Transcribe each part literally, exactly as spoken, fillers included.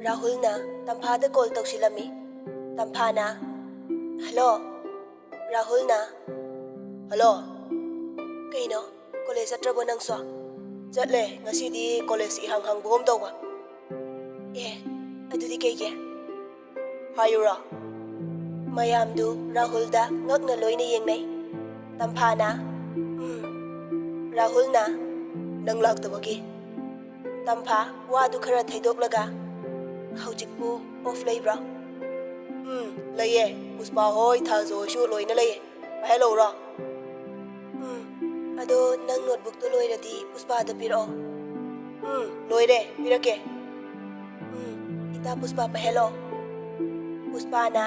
ꯔꯥꯍꯨꯜꯅ ꯇꯝꯐꯥꯗ call ꯇꯧꯁꯤꯜꯂꯝꯃꯤ꯫ ꯇꯝꯐꯥꯅ, "hello?" ꯔꯥꯍꯨꯜꯅ, "hello? ꯀꯩꯅꯣ, college ꯆꯠꯇ꯭ꯔꯕꯣ ꯅꯪꯁꯨ?" "ꯆꯠꯂꯦ, ꯉꯁꯤꯗꯤ ꯀꯣꯂꯦꯖ ꯏꯍꯥꯡ ꯍꯥꯡꯕꯒꯨꯝ ꯇꯧꯕ꯫" "ꯑꯦ, ꯑꯗꯨꯗꯤ ꯀꯩꯒꯤ?" "ꯍꯥꯏꯌꯨꯔꯣ?" ꯃꯌꯥꯝꯗꯨ ꯔꯥꯍꯨꯜꯗ ꯉꯛꯅ ꯂꯣꯏꯅ ꯌꯦꯡꯅꯩ꯫ ꯇꯝꯐꯥꯅ, "ꯎꯝ꯫" ꯔꯥꯍꯨꯜꯅ, "ꯅꯪ ꯂꯥꯛꯇꯕꯒꯤ?" ꯇꯝꯐꯥ ꯋꯥꯗꯨ ꯈꯔ ꯊꯩꯗꯣꯛꯂꯒ, "ꯍꯧꯖꯤꯛꯄꯨ ꯑꯣꯐ ꯂꯩꯕ꯭ꯔꯣ?" "ꯎꯝ, ꯂꯩꯌꯦ꯫ ꯄꯨꯁꯄꯥ ꯍꯣꯏ, ꯊꯥꯖ ꯍꯣꯏꯁꯨ ꯂꯣꯏꯅ ꯂꯩꯌꯦ꯫ ꯄꯥꯏꯍꯜꯂꯧꯔꯣ?" "ꯎꯝ, ꯑꯗꯣ ꯅꯪ ꯅꯣꯠꯕꯨꯛꯇꯣ ꯂꯣꯏꯔꯗꯤ ꯄꯨꯁꯄꯥꯗ ꯄꯤꯔꯛꯑꯣ꯫" "ꯎꯝ, ꯂꯣꯏꯔꯦ, ꯄꯤꯔꯛꯀꯦ꯫" "ꯎꯝ, ꯏꯇꯥ ꯄꯨꯁꯄꯥ ꯄꯥꯏꯍꯜꯂꯣ꯫" ꯄꯨꯁꯄꯥꯅ,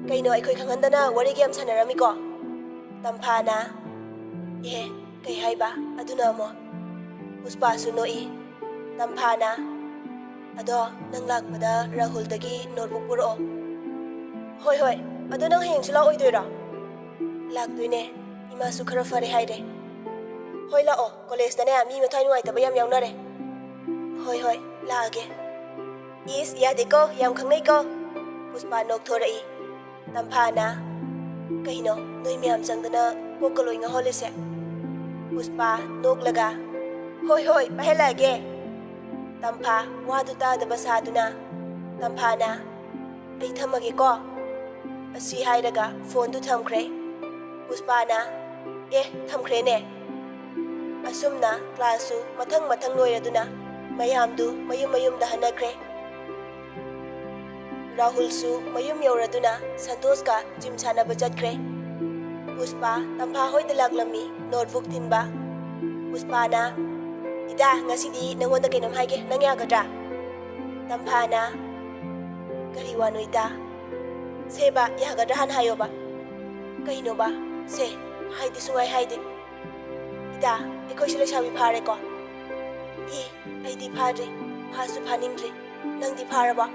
"ꯀꯩꯅꯣ, ꯑꯩꯈꯣꯏ ꯈꯪꯍꯟꯗꯅ ꯋꯥꯔꯤꯒ ꯌꯥꯝ ꯁꯥꯟꯅꯔꯝꯃꯤꯀꯣ?" ꯇꯝꯐꯥꯅ, "ꯑꯦ, ꯀꯩ ꯍꯥꯏꯕ? ꯑꯗꯨꯅ ꯑꯃꯨꯛ?" ꯄꯨꯁꯄꯥꯁꯨ ꯅꯣꯛꯏ꯫ ꯇꯝꯐꯥꯅ, "ꯑꯗꯣ ꯅꯪ ꯂꯥꯛꯄꯗ ꯔꯥꯍꯨꯜꯗꯒꯤ ꯅꯣꯠꯕꯨꯛ ꯄꯨꯔꯛꯑꯣ꯫" "ꯍꯣꯏ, ꯍꯣꯏ꯫ ꯑꯗꯣ ꯅꯪ ꯍꯌꯦꯡꯁꯨ ꯂꯥꯛꯑꯣꯏꯗꯣꯏꯔꯣ?" "ꯂꯥꯛꯇꯣꯏꯅꯦ꯫ ꯏꯃꯥꯁꯨ ꯈꯔ ꯐꯔꯦ ꯍꯥꯏꯔꯦ꯫" "ꯍꯣꯏ, ꯂꯥꯛꯑꯣ꯫ ꯀꯣꯂꯦꯖꯇꯅꯦ ꯃꯤ ꯃꯊ꯭ꯋꯥꯏ ꯅꯨꯡꯉꯥꯏꯇꯕ ꯌꯥꯝ ꯌꯥꯎꯅꯔꯦ꯫" "ꯍꯣꯏ, ꯍꯣꯏ, ꯂꯥꯛꯑꯒꯦ꯫" "ꯏꯁ, ꯌꯥꯗꯦꯀꯣ, ꯌꯥꯝ ꯈꯪꯅꯩꯀꯣ꯫" ꯄꯨꯁꯄꯥ ꯅꯣꯛꯊꯣꯔꯛꯏ꯫ ꯇꯝꯐꯥꯅ, "ꯀꯩꯅꯣ, ꯅꯣꯏ ꯃꯌꯥꯝ ꯆꯪꯗꯅ ꯀꯣꯛꯀ ꯂꯣꯏ ꯉꯥꯎꯍꯜꯂꯤꯁꯦ?" ꯄꯨꯁꯄꯥ ꯅꯣꯛꯂꯒ, "ꯍꯣꯏ, ꯍꯣꯏ, ꯄꯥꯏꯍꯜꯂꯛꯑꯒꯦ꯫" ꯇꯝꯐꯥ ꯋꯥꯗꯨ ꯇꯥꯗꯕ ꯁꯥꯗꯨꯅ, ꯇꯝꯐꯥꯅ, "ꯑꯩ ꯊꯝꯃꯒꯦꯀꯣ꯫" ꯑꯁꯤ ꯍꯥꯏꯔꯒ ꯐꯣꯟꯗꯨ ꯊꯝꯈ꯭ꯔꯦ꯫ ꯄꯨꯁꯄꯥꯅ, "ꯑꯦ, ꯊꯝꯈ꯭ꯔꯦꯅꯦ꯫" ꯑꯁꯨꯝꯅ ꯀ꯭ꯂꯥꯁꯁꯨ ꯃꯊꯪ ꯃꯊꯪ ꯂꯣꯏꯔꯗꯨꯅ ꯃꯌꯥꯝꯗꯨ ꯃꯌꯨꯝ ꯃꯌꯨꯝꯗ ꯍꯟꯅꯈ꯭ꯔꯦ꯫ ꯔꯥꯍꯨꯜꯁꯨ ꯃꯌꯨꯝ ꯌꯧꯔꯗꯨꯅ ꯁꯟꯇꯣꯁꯀ ꯖꯤꯝ ꯁꯥꯟꯅꯕ ꯆꯠꯈ꯭ꯔꯦ꯫ ꯄꯨꯁꯄꯥ ꯇꯝꯐꯥ ꯍꯣꯏꯗ ꯂꯥꯛꯂꯝꯃꯤ, ꯅꯣꯠꯕꯨꯛ ꯊꯤꯟꯕ꯫ ꯄꯨꯁꯄꯥꯅ, "ꯏꯇꯥ, ꯉꯁꯤꯗꯤ ꯅꯪꯉꯣꯟꯗ ꯀꯩꯅꯣꯝ ꯍꯥꯏꯒꯦ, ꯅꯪ ꯌꯥꯒꯗ꯭ꯔꯥ?" ꯇꯝꯐꯥꯅ, "ꯀꯔꯤ ꯋꯥꯅꯣ ꯏꯇꯥ?" "ꯁꯦꯕ, ꯌꯥꯒꯗ꯭ꯔꯥ ꯍꯥꯟꯅ ꯍꯥꯏꯌꯣꯕ꯫" "ꯀꯩꯅꯣꯕ? ꯁꯦ, ꯍꯥꯏꯗꯤ ꯁꯨꯡꯍꯥꯏ ꯍꯥꯏꯗꯦ꯫" "ꯏꯇꯥ, ꯑꯩꯈꯣꯏꯁꯨ ꯂꯩꯁꯥꯕꯤ ꯐꯥꯔꯦꯀꯣ?" "ꯏ, ꯑꯩꯗꯤ ꯐꯥꯗ꯭ꯔꯤ, ꯐꯥꯁꯨ ꯐꯥꯅꯤꯡꯗ꯭ꯔꯤ꯫ ꯅꯪꯗꯤ ꯐꯥꯔꯕꯣ?"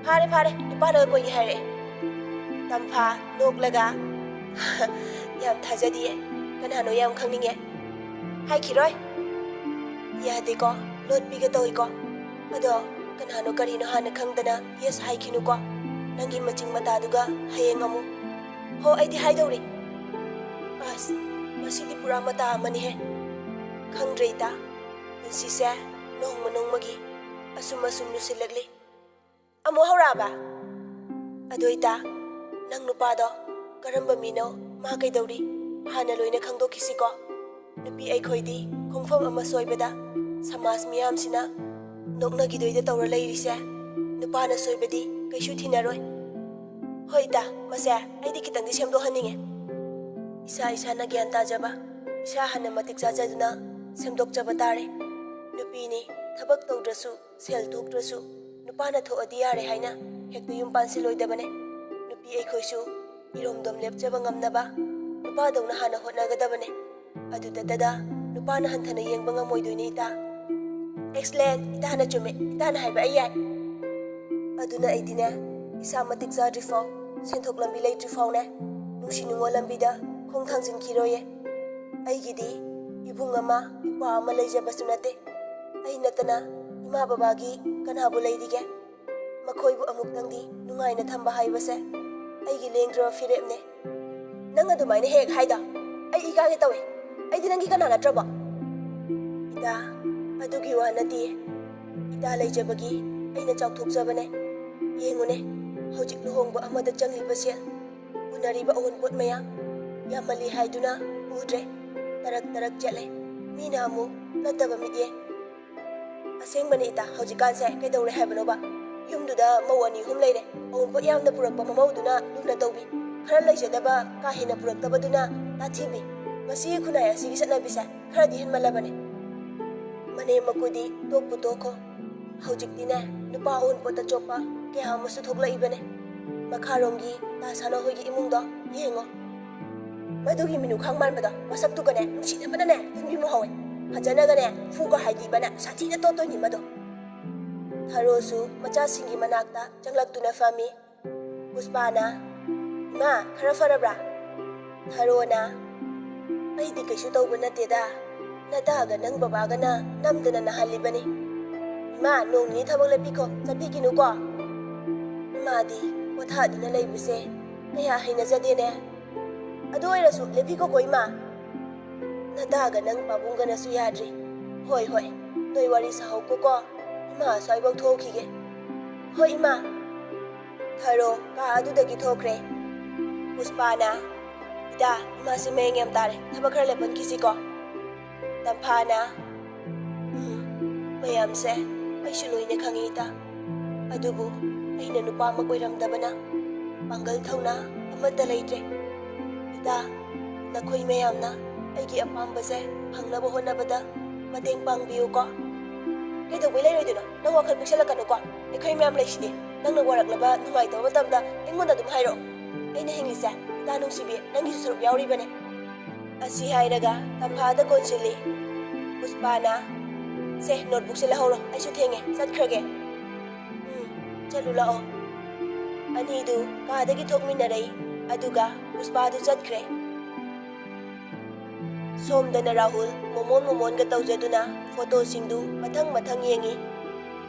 "ꯐꯥꯔꯦ, ꯐꯥꯔꯦ, ꯅꯨꯄꯥꯅꯒ ꯀꯣꯏꯒꯦ ꯍꯥꯏꯔꯛꯑꯦ꯫" ꯇꯝꯐꯥ ꯅꯣꯛꯂꯒ, "ꯌꯥꯝ ꯊꯥꯖꯗꯤꯌꯦ, ꯀꯅꯥꯅꯣ ꯌꯥꯝ ꯈꯪꯅꯤꯡꯉꯦ꯫" "ꯍꯥꯏꯈꯤꯔꯣꯏ꯫" "ꯌꯥꯗꯦꯀꯣ, ꯂꯣꯠꯄꯤꯒꯦ ꯇꯧꯏꯀꯣ꯫ ꯑꯗꯣ ꯀꯅꯥꯅꯣ ꯀꯔꯤꯅꯣ ꯍꯥꯟꯅ ꯈꯪꯗꯅ yes ꯍꯥꯏꯈꯤꯅꯨꯀꯣ꯫ ꯅꯪꯒꯤ ꯃꯆꯤꯡ ꯃꯇꯥꯗꯨꯒ ꯍꯌꯦꯡ ꯑꯃꯨꯛ꯫ ꯍꯣ, ꯑꯩꯗꯤ ꯍꯥꯏꯗꯧꯔꯤ꯫ ꯑꯁ, ꯃꯁꯤꯗꯤ ꯄꯨꯔꯥ ꯃꯇꯥ ꯑꯃꯅꯤꯍꯦ꯫ ꯈꯪꯗ꯭ꯔꯦ ꯏꯇꯥ, ꯄꯨꯟꯁꯤꯁꯦ ꯅꯣꯡꯃ ꯅꯣꯡꯃꯒꯤ ꯑꯁꯨꯝ ꯑꯁꯨꯝ ꯂꯨꯁꯤꯜꯂꯛꯂꯤ꯫ ꯑꯃꯨꯛ ꯍꯧꯔꯛꯑꯕ? ꯑꯗꯣ ꯏꯇꯥ, ꯅꯪ ꯅꯨꯄꯥꯗꯣ ꯀꯔꯝꯕ ꯃꯤꯅꯣ, ꯃꯥ ꯀꯩꯗꯧꯔꯤ, ꯍꯥꯟꯅ ꯂꯣꯏꯅ ꯈꯪꯗꯣꯛꯈꯤꯁꯤꯀꯣ꯫ ꯅꯨꯄꯤ ꯑꯩꯈꯣꯏꯗꯤ ꯈꯣꯡꯐꯝ ꯑꯃ ꯁꯣꯏꯕꯗ ꯁꯃꯥꯖ ꯃꯤꯌꯥꯝꯁꯤꯅ ꯅꯣꯛꯅꯈꯤꯗꯣꯏꯗ ꯇꯧꯔ ꯂꯩꯔꯤꯁꯦ꯫ ꯅꯨꯄꯥꯅ ꯁꯣꯏꯕꯗꯤ ꯀꯩꯁꯨ ꯊꯤꯅꯔꯣꯏ꯫ ꯍꯣꯏ ꯏꯇꯥ, ꯃꯁꯦ ꯑꯩꯗꯤ ꯈꯤꯇꯪꯗꯤ ꯁꯦꯝꯗꯣꯛꯍꯟꯅꯤꯡꯉꯦ꯫ ꯏꯁꯥ ꯏꯁꯥꯅ ꯒ꯭ꯌꯥꯟ ꯇꯥꯖꯕ, ꯏꯁꯥ ꯍꯥꯟꯅ ꯃꯇꯤꯛ ꯆꯥꯖꯗꯨꯅ ꯁꯦꯝꯗꯣꯛꯆꯕ ꯇꯥꯔꯦ꯫ ꯅꯨꯄꯤꯅꯤ, ꯊꯕꯛ ꯇꯧꯗ꯭ꯔꯁꯨ, ꯁꯦꯜ ꯊꯣꯛꯇ꯭ꯔꯁꯨ, ꯅꯨꯄꯥꯅ ꯊꯣꯛꯑꯗꯤ ꯌꯥꯔꯦ ꯍꯥꯏꯅ ꯍꯦꯛꯇ ꯌꯨꯝ ꯄꯥꯟꯁꯤꯜꯂꯣꯏꯗꯕꯅꯦ꯫ ꯅꯨꯄꯤ ꯑꯩꯈꯣꯏꯁꯨ ꯏꯔꯣꯝꯗꯣꯝ ꯂꯦꯞꯆꯕ ꯉꯝꯅꯕ ꯅꯨꯄꯥꯗꯧꯅ ꯍꯥꯟꯅ ꯍꯣꯠꯅꯒꯗꯕꯅꯦ꯫ ꯑꯗꯨꯗꯇꯗ ꯅꯨꯄꯥꯅ ꯍꯟꯊꯅ ꯌꯦꯡꯕ ꯉꯝꯃꯣꯏꯗꯣꯏꯅꯦ ꯏꯇꯥ꯫ Excellent, ꯏꯇꯥꯅ ꯆꯨꯝꯃꯦ, ꯏꯇꯥꯅ ꯍꯥꯏꯕ ꯑꯩ ꯌꯥꯏ꯫ ꯑꯗꯨꯅ ꯑꯩꯗꯤꯅꯦ, ꯏꯁꯥ ꯃꯇꯤꯛ ꯆꯥꯗ꯭ꯔꯤꯐꯥꯎ, ꯁꯦꯟꯊꯣꯛ ꯂꯝꯕꯤ ꯂꯩꯇ꯭ꯔꯤꯐꯥꯎꯅꯦ, ꯅꯨꯡꯁꯤ ꯅꯨꯡꯉꯣꯜ ꯂꯝꯕꯤꯗ ꯈꯣꯡ ꯊꯥꯡꯖꯤꯟꯈꯤꯔꯣꯏꯌꯦ꯫ ꯑꯩꯒꯤꯗꯤ ꯏꯕꯨꯡ ꯑꯃ, ꯏꯄ꯭ꯋꯥ ꯑꯃ ꯂꯩꯖꯕꯁꯨ ꯅꯠꯇꯦ꯫ ꯑꯩ ꯅꯠꯇꯅ ꯏꯃꯥ ꯕꯕꯥꯒꯤ ꯀꯅꯥꯕꯨ ꯂꯩꯔꯤꯒꯦ? ꯃꯈꯣꯏꯕꯨ ꯑꯃꯨꯛꯇꯪꯗꯤ ꯅꯨꯡꯉꯥꯏꯅ ꯊꯝꯕ ꯍꯥꯏꯕꯁꯦ ꯑꯩꯒꯤ ꯂꯦꯡꯗ꯭ꯔꯕ ꯐꯤꯔꯦꯞꯅꯦ꯫ ꯅꯪ ꯑꯗꯨꯃꯥꯏꯅ ꯍꯦꯛ ꯍꯥꯏꯗ, ꯑꯩ ꯏꯀꯥꯏꯒꯦ ꯇꯧꯋꯦ꯫ ꯑꯩꯗꯤ ꯅꯪꯒꯤ ꯀꯅꯥ ꯅꯠꯇ꯭ꯔꯕꯣ? ꯏꯇꯥ, ꯑꯗꯨꯒꯤ ꯋꯥ ꯅꯠꯇꯦ꯫ ꯏꯇꯥ ꯂꯩꯖꯕꯒꯤ ꯑꯩꯅ ꯆꯥꯎꯊꯣꯛꯆꯕꯅꯦ꯫ ꯌꯦꯡꯉꯨꯅꯦ, ꯍꯧꯖꯤꯛ ꯂꯨꯍꯣꯡꯕ ꯑꯃꯗ ꯆꯪꯂꯤꯕ ꯁꯦꯜ, ꯎꯅꯔꯤꯕ ꯑꯑꯣꯟꯄꯣꯠ ꯃꯌꯥꯝ, ꯌꯥꯝꯃꯜꯂꯤ ꯍꯥꯏꯗꯨꯅ ꯎꯗ꯭ꯔꯦ꯫ ꯇꯔꯛ ꯇꯔꯛ ꯆꯠꯂꯦ꯫ ꯃꯤꯅ ꯑꯃꯨꯛ ꯅꯠꯇꯕ ꯃꯤꯠꯌꯦꯡ꯫ ꯑꯁꯦꯡꯕꯅꯦ ꯏꯇꯥ, ꯍꯧꯖꯤꯛꯀꯥꯟꯁꯦ ꯀꯩꯗꯧꯔꯦ ꯍꯥꯏꯕꯅꯣꯕ? ꯌꯨꯝꯗꯨꯗ ꯃꯧ ꯑꯅꯤ ꯑꯍꯨꯝ ꯂꯩꯔꯦ꯫ ꯑꯑꯣꯟꯄꯣꯠ ꯌꯥꯝꯅ ꯄꯨꯔꯛꯄ ꯃꯃꯧꯗꯨꯅ ꯂꯨꯅ ꯇꯧꯕꯤ꯫ ꯈꯔ ꯂꯩꯖꯗꯕ, ꯀꯥ ꯍꯦꯟꯅ ꯄꯨꯔꯛꯇꯕꯗꯨꯅ ꯇꯥꯊꯤꯕꯤ꯫ ꯉꯁꯤꯒꯤ ꯈꯨꯟꯅꯥꯏ ꯑꯁꯤꯒꯤ ꯆꯠꯅꯕꯤꯁꯦ ꯈꯔꯗꯤ ꯍꯦꯟꯃꯜꯂꯕꯅꯦ꯫ ꯃꯅꯦꯝ ꯃꯀꯨꯗꯤ ꯇꯣꯛꯄꯨ ꯇꯣꯛꯈꯣ꯫ ꯍꯧꯖꯤꯛꯇꯤꯅꯦ, ꯅꯨꯄꯥ ꯑꯑꯣꯟꯄꯣꯠꯇ ꯆꯣꯞꯄ ꯀꯌꯥ ꯑꯃꯁꯨ ꯊꯣꯛꯂꯛꯏꯕꯅꯦ꯫ ꯃꯈꯥꯔꯣꯝꯒꯤ ꯇꯥ ꯁꯥꯅ ꯍꯣꯏꯒꯤ ꯏꯃꯨꯡꯗꯣ ꯌꯦꯡꯉꯣ꯫ ꯃꯗꯨꯒꯤ ꯃꯤꯅꯨꯈꯥꯡ ꯃꯥꯟꯕꯗꯣ, ꯃꯁꯛꯇꯨꯒꯅꯦ ꯅꯨꯡꯁꯤꯗꯕꯅꯅꯦ ꯇꯨꯝꯕꯤꯃꯨ ꯍꯧꯋꯦ꯫ ꯐꯖꯅꯒꯅꯦ ꯐꯨꯒ ꯍꯥꯏꯗꯤꯕꯅ ꯁꯥꯊꯤꯅ ꯇꯣꯠꯇꯣꯏꯅꯤ ꯃꯗꯣ꯫ ꯊꯔꯣꯁꯨ ꯃꯆꯥꯁꯤꯡꯒꯤ ꯃꯅꯥꯛꯇ ꯆꯪꯂꯛꯇꯨꯅ ꯐꯝꯃꯤ꯫ ꯄꯨꯁꯄꯥꯅ, "ꯏꯃꯥ, ꯈꯔ ꯐꯔꯕ꯭ꯔꯥ?" ꯊꯔꯣꯅ, "ꯑꯩꯗꯤ ꯀꯩꯁꯨ ꯇꯧꯕ ꯅꯠꯇꯦꯗ, ꯅꯇꯥꯒ ꯅꯪ ꯕꯕꯥꯒꯅ ꯅꯝꯗꯅ ꯅꯥꯍꯜꯂꯤꯕꯅꯤ꯫ ꯃꯥ, ꯅꯣꯡ ꯅꯤꯅꯤ ꯊꯕꯛ ꯂꯦꯞꯄꯤꯈꯣ, ꯆꯠꯄꯤꯈꯤꯅꯨꯀꯣ꯫ ꯏꯃꯥꯗꯤ ꯄꯣꯊꯥꯗꯨꯅ ꯂꯩꯕꯁꯦ ꯀꯌꯥ ꯍꯩꯅꯖꯗꯦꯅꯦ꯫ ꯑꯗꯨ ꯑꯣꯏꯔꯁꯨ ꯂꯦꯞꯄꯤꯈꯣꯀꯣ, ꯏꯃꯥ꯫ ꯅꯇꯥꯒ ꯅꯪ ꯄꯥꯕꯨꯡꯒꯅꯁꯨ ꯌꯥꯗ꯭ꯔꯤ꯫ ꯍꯣꯏ, ꯍꯣꯏ, ꯅꯣꯏ ꯋꯥꯔꯤ ꯁꯥꯍꯧꯀꯣꯀꯣ꯫ ꯏꯃꯥ ꯑꯁ꯭ꯋꯥꯏꯐꯥꯎ ꯊꯣꯛꯈꯤꯒꯦ꯫ ꯍꯣꯏ, ꯏꯃꯥ꯫ ꯊꯔꯣ ꯀꯥ ꯑꯗꯨꯗꯒꯤ ꯊꯣꯛꯈ꯭ꯔꯦ꯫ ꯄꯨꯁꯄꯥꯅ, "ꯏꯇꯥ, ꯏꯃꯥꯁꯦ ꯃꯌꯦꯡ ꯌꯥꯝ ꯇꯥꯔꯦ, ꯊꯕꯛ ꯈꯔ ꯂꯦꯞꯍꯟꯈꯤꯁꯤꯀꯣ?" ꯇꯝꯐꯥꯅ, "ꯎꯝ, ꯃꯌꯥꯝꯁꯦ ꯑꯩꯁꯨ ꯂꯣꯏꯅ ꯈꯪꯉꯤ, ꯏꯇꯥ꯫ ꯑꯗꯨꯕꯨ ꯑꯩꯅ ꯅꯨꯄꯥꯃꯛ ꯑꯣꯏꯔꯝꯗꯕꯅ ꯄꯥꯡꯒꯜ ꯊꯧꯅꯥ ꯑꯃꯠꯇ ꯂꯩꯇ꯭ꯔꯦ꯫ ꯏꯇꯥ, ꯅꯈꯣꯏ ꯃꯌꯥꯝꯅ ꯑꯩꯒꯤ ꯑꯄꯥꯝꯕꯁꯦ ꯐꯪꯅꯕ ꯍꯣꯠꯅꯕꯗ ꯃꯇꯦꯡ ꯄꯥꯡꯕꯤꯌꯨꯀꯣ꯫" "ꯀꯩꯗꯧꯕꯩ ꯂꯩꯔꯣꯏꯗꯣꯏꯅꯣ? ꯅꯪ ꯋꯥꯈꯜ ꯄꯤꯛꯁꯜꯂꯛꯀꯅꯨꯀꯣ꯫ ꯑꯩꯈꯣꯏ ꯃꯌꯥꯝ ꯂꯩꯁꯤꯗꯤ꯫ ꯅꯪꯅ ꯋꯥꯔꯛꯂꯕ, ꯅꯨꯡꯉꯥꯏꯇꯕ ꯃꯇꯝꯗ ꯑꯩꯉꯣꯟꯗ ꯑꯗꯨꯝ ꯍꯥꯏꯔꯛꯑꯣ꯫ ꯑꯩꯅ ꯍꯤꯡꯂꯤꯁꯦ, ꯏꯇꯥ ꯅꯨꯡꯁꯤꯕꯤ, ꯅꯪꯒꯤꯁꯨ ꯁꯔꯨꯛ ꯌꯥꯎꯔꯤꯕꯅꯦ꯫" ꯑꯁꯤ ꯍꯥꯏꯔꯒ ꯇꯝꯐꯥꯗ ꯀꯣꯟꯁꯤꯜꯂꯤ꯫ ꯄꯨꯁꯄꯥꯅ, "ꯁꯦ, ꯅꯣꯠꯕꯨꯛꯁꯦ ꯂꯧꯍꯧꯔꯣ, ꯑꯩꯁꯨ ꯊꯦꯡꯉꯦ, ꯆꯠꯈ꯭ꯔꯒꯦ꯫" "ꯎꯝ, ꯆꯠꯂꯨ ꯂꯥꯛꯑꯣ꯫" ꯑꯅꯤꯗꯨ ꯀꯥꯗꯒꯤ ꯊꯣꯛꯃꯤꯟꯅꯔꯛꯏ, ꯑꯗꯨꯒ ꯄꯨꯁꯄꯥꯗꯨ ꯆꯠꯈ꯭ꯔꯦ꯫ ꯁꯣꯝꯗꯅ ꯔꯥꯍꯨꯜ ꯃꯣꯃꯣꯟ ꯃꯣꯃꯣꯟꯒ ꯇꯧꯖꯗꯨꯅ ꯐꯣꯇꯣꯁꯤꯡꯗꯨ ꯃꯊꯪ ꯃꯊꯪ ꯌꯦꯡꯏ꯫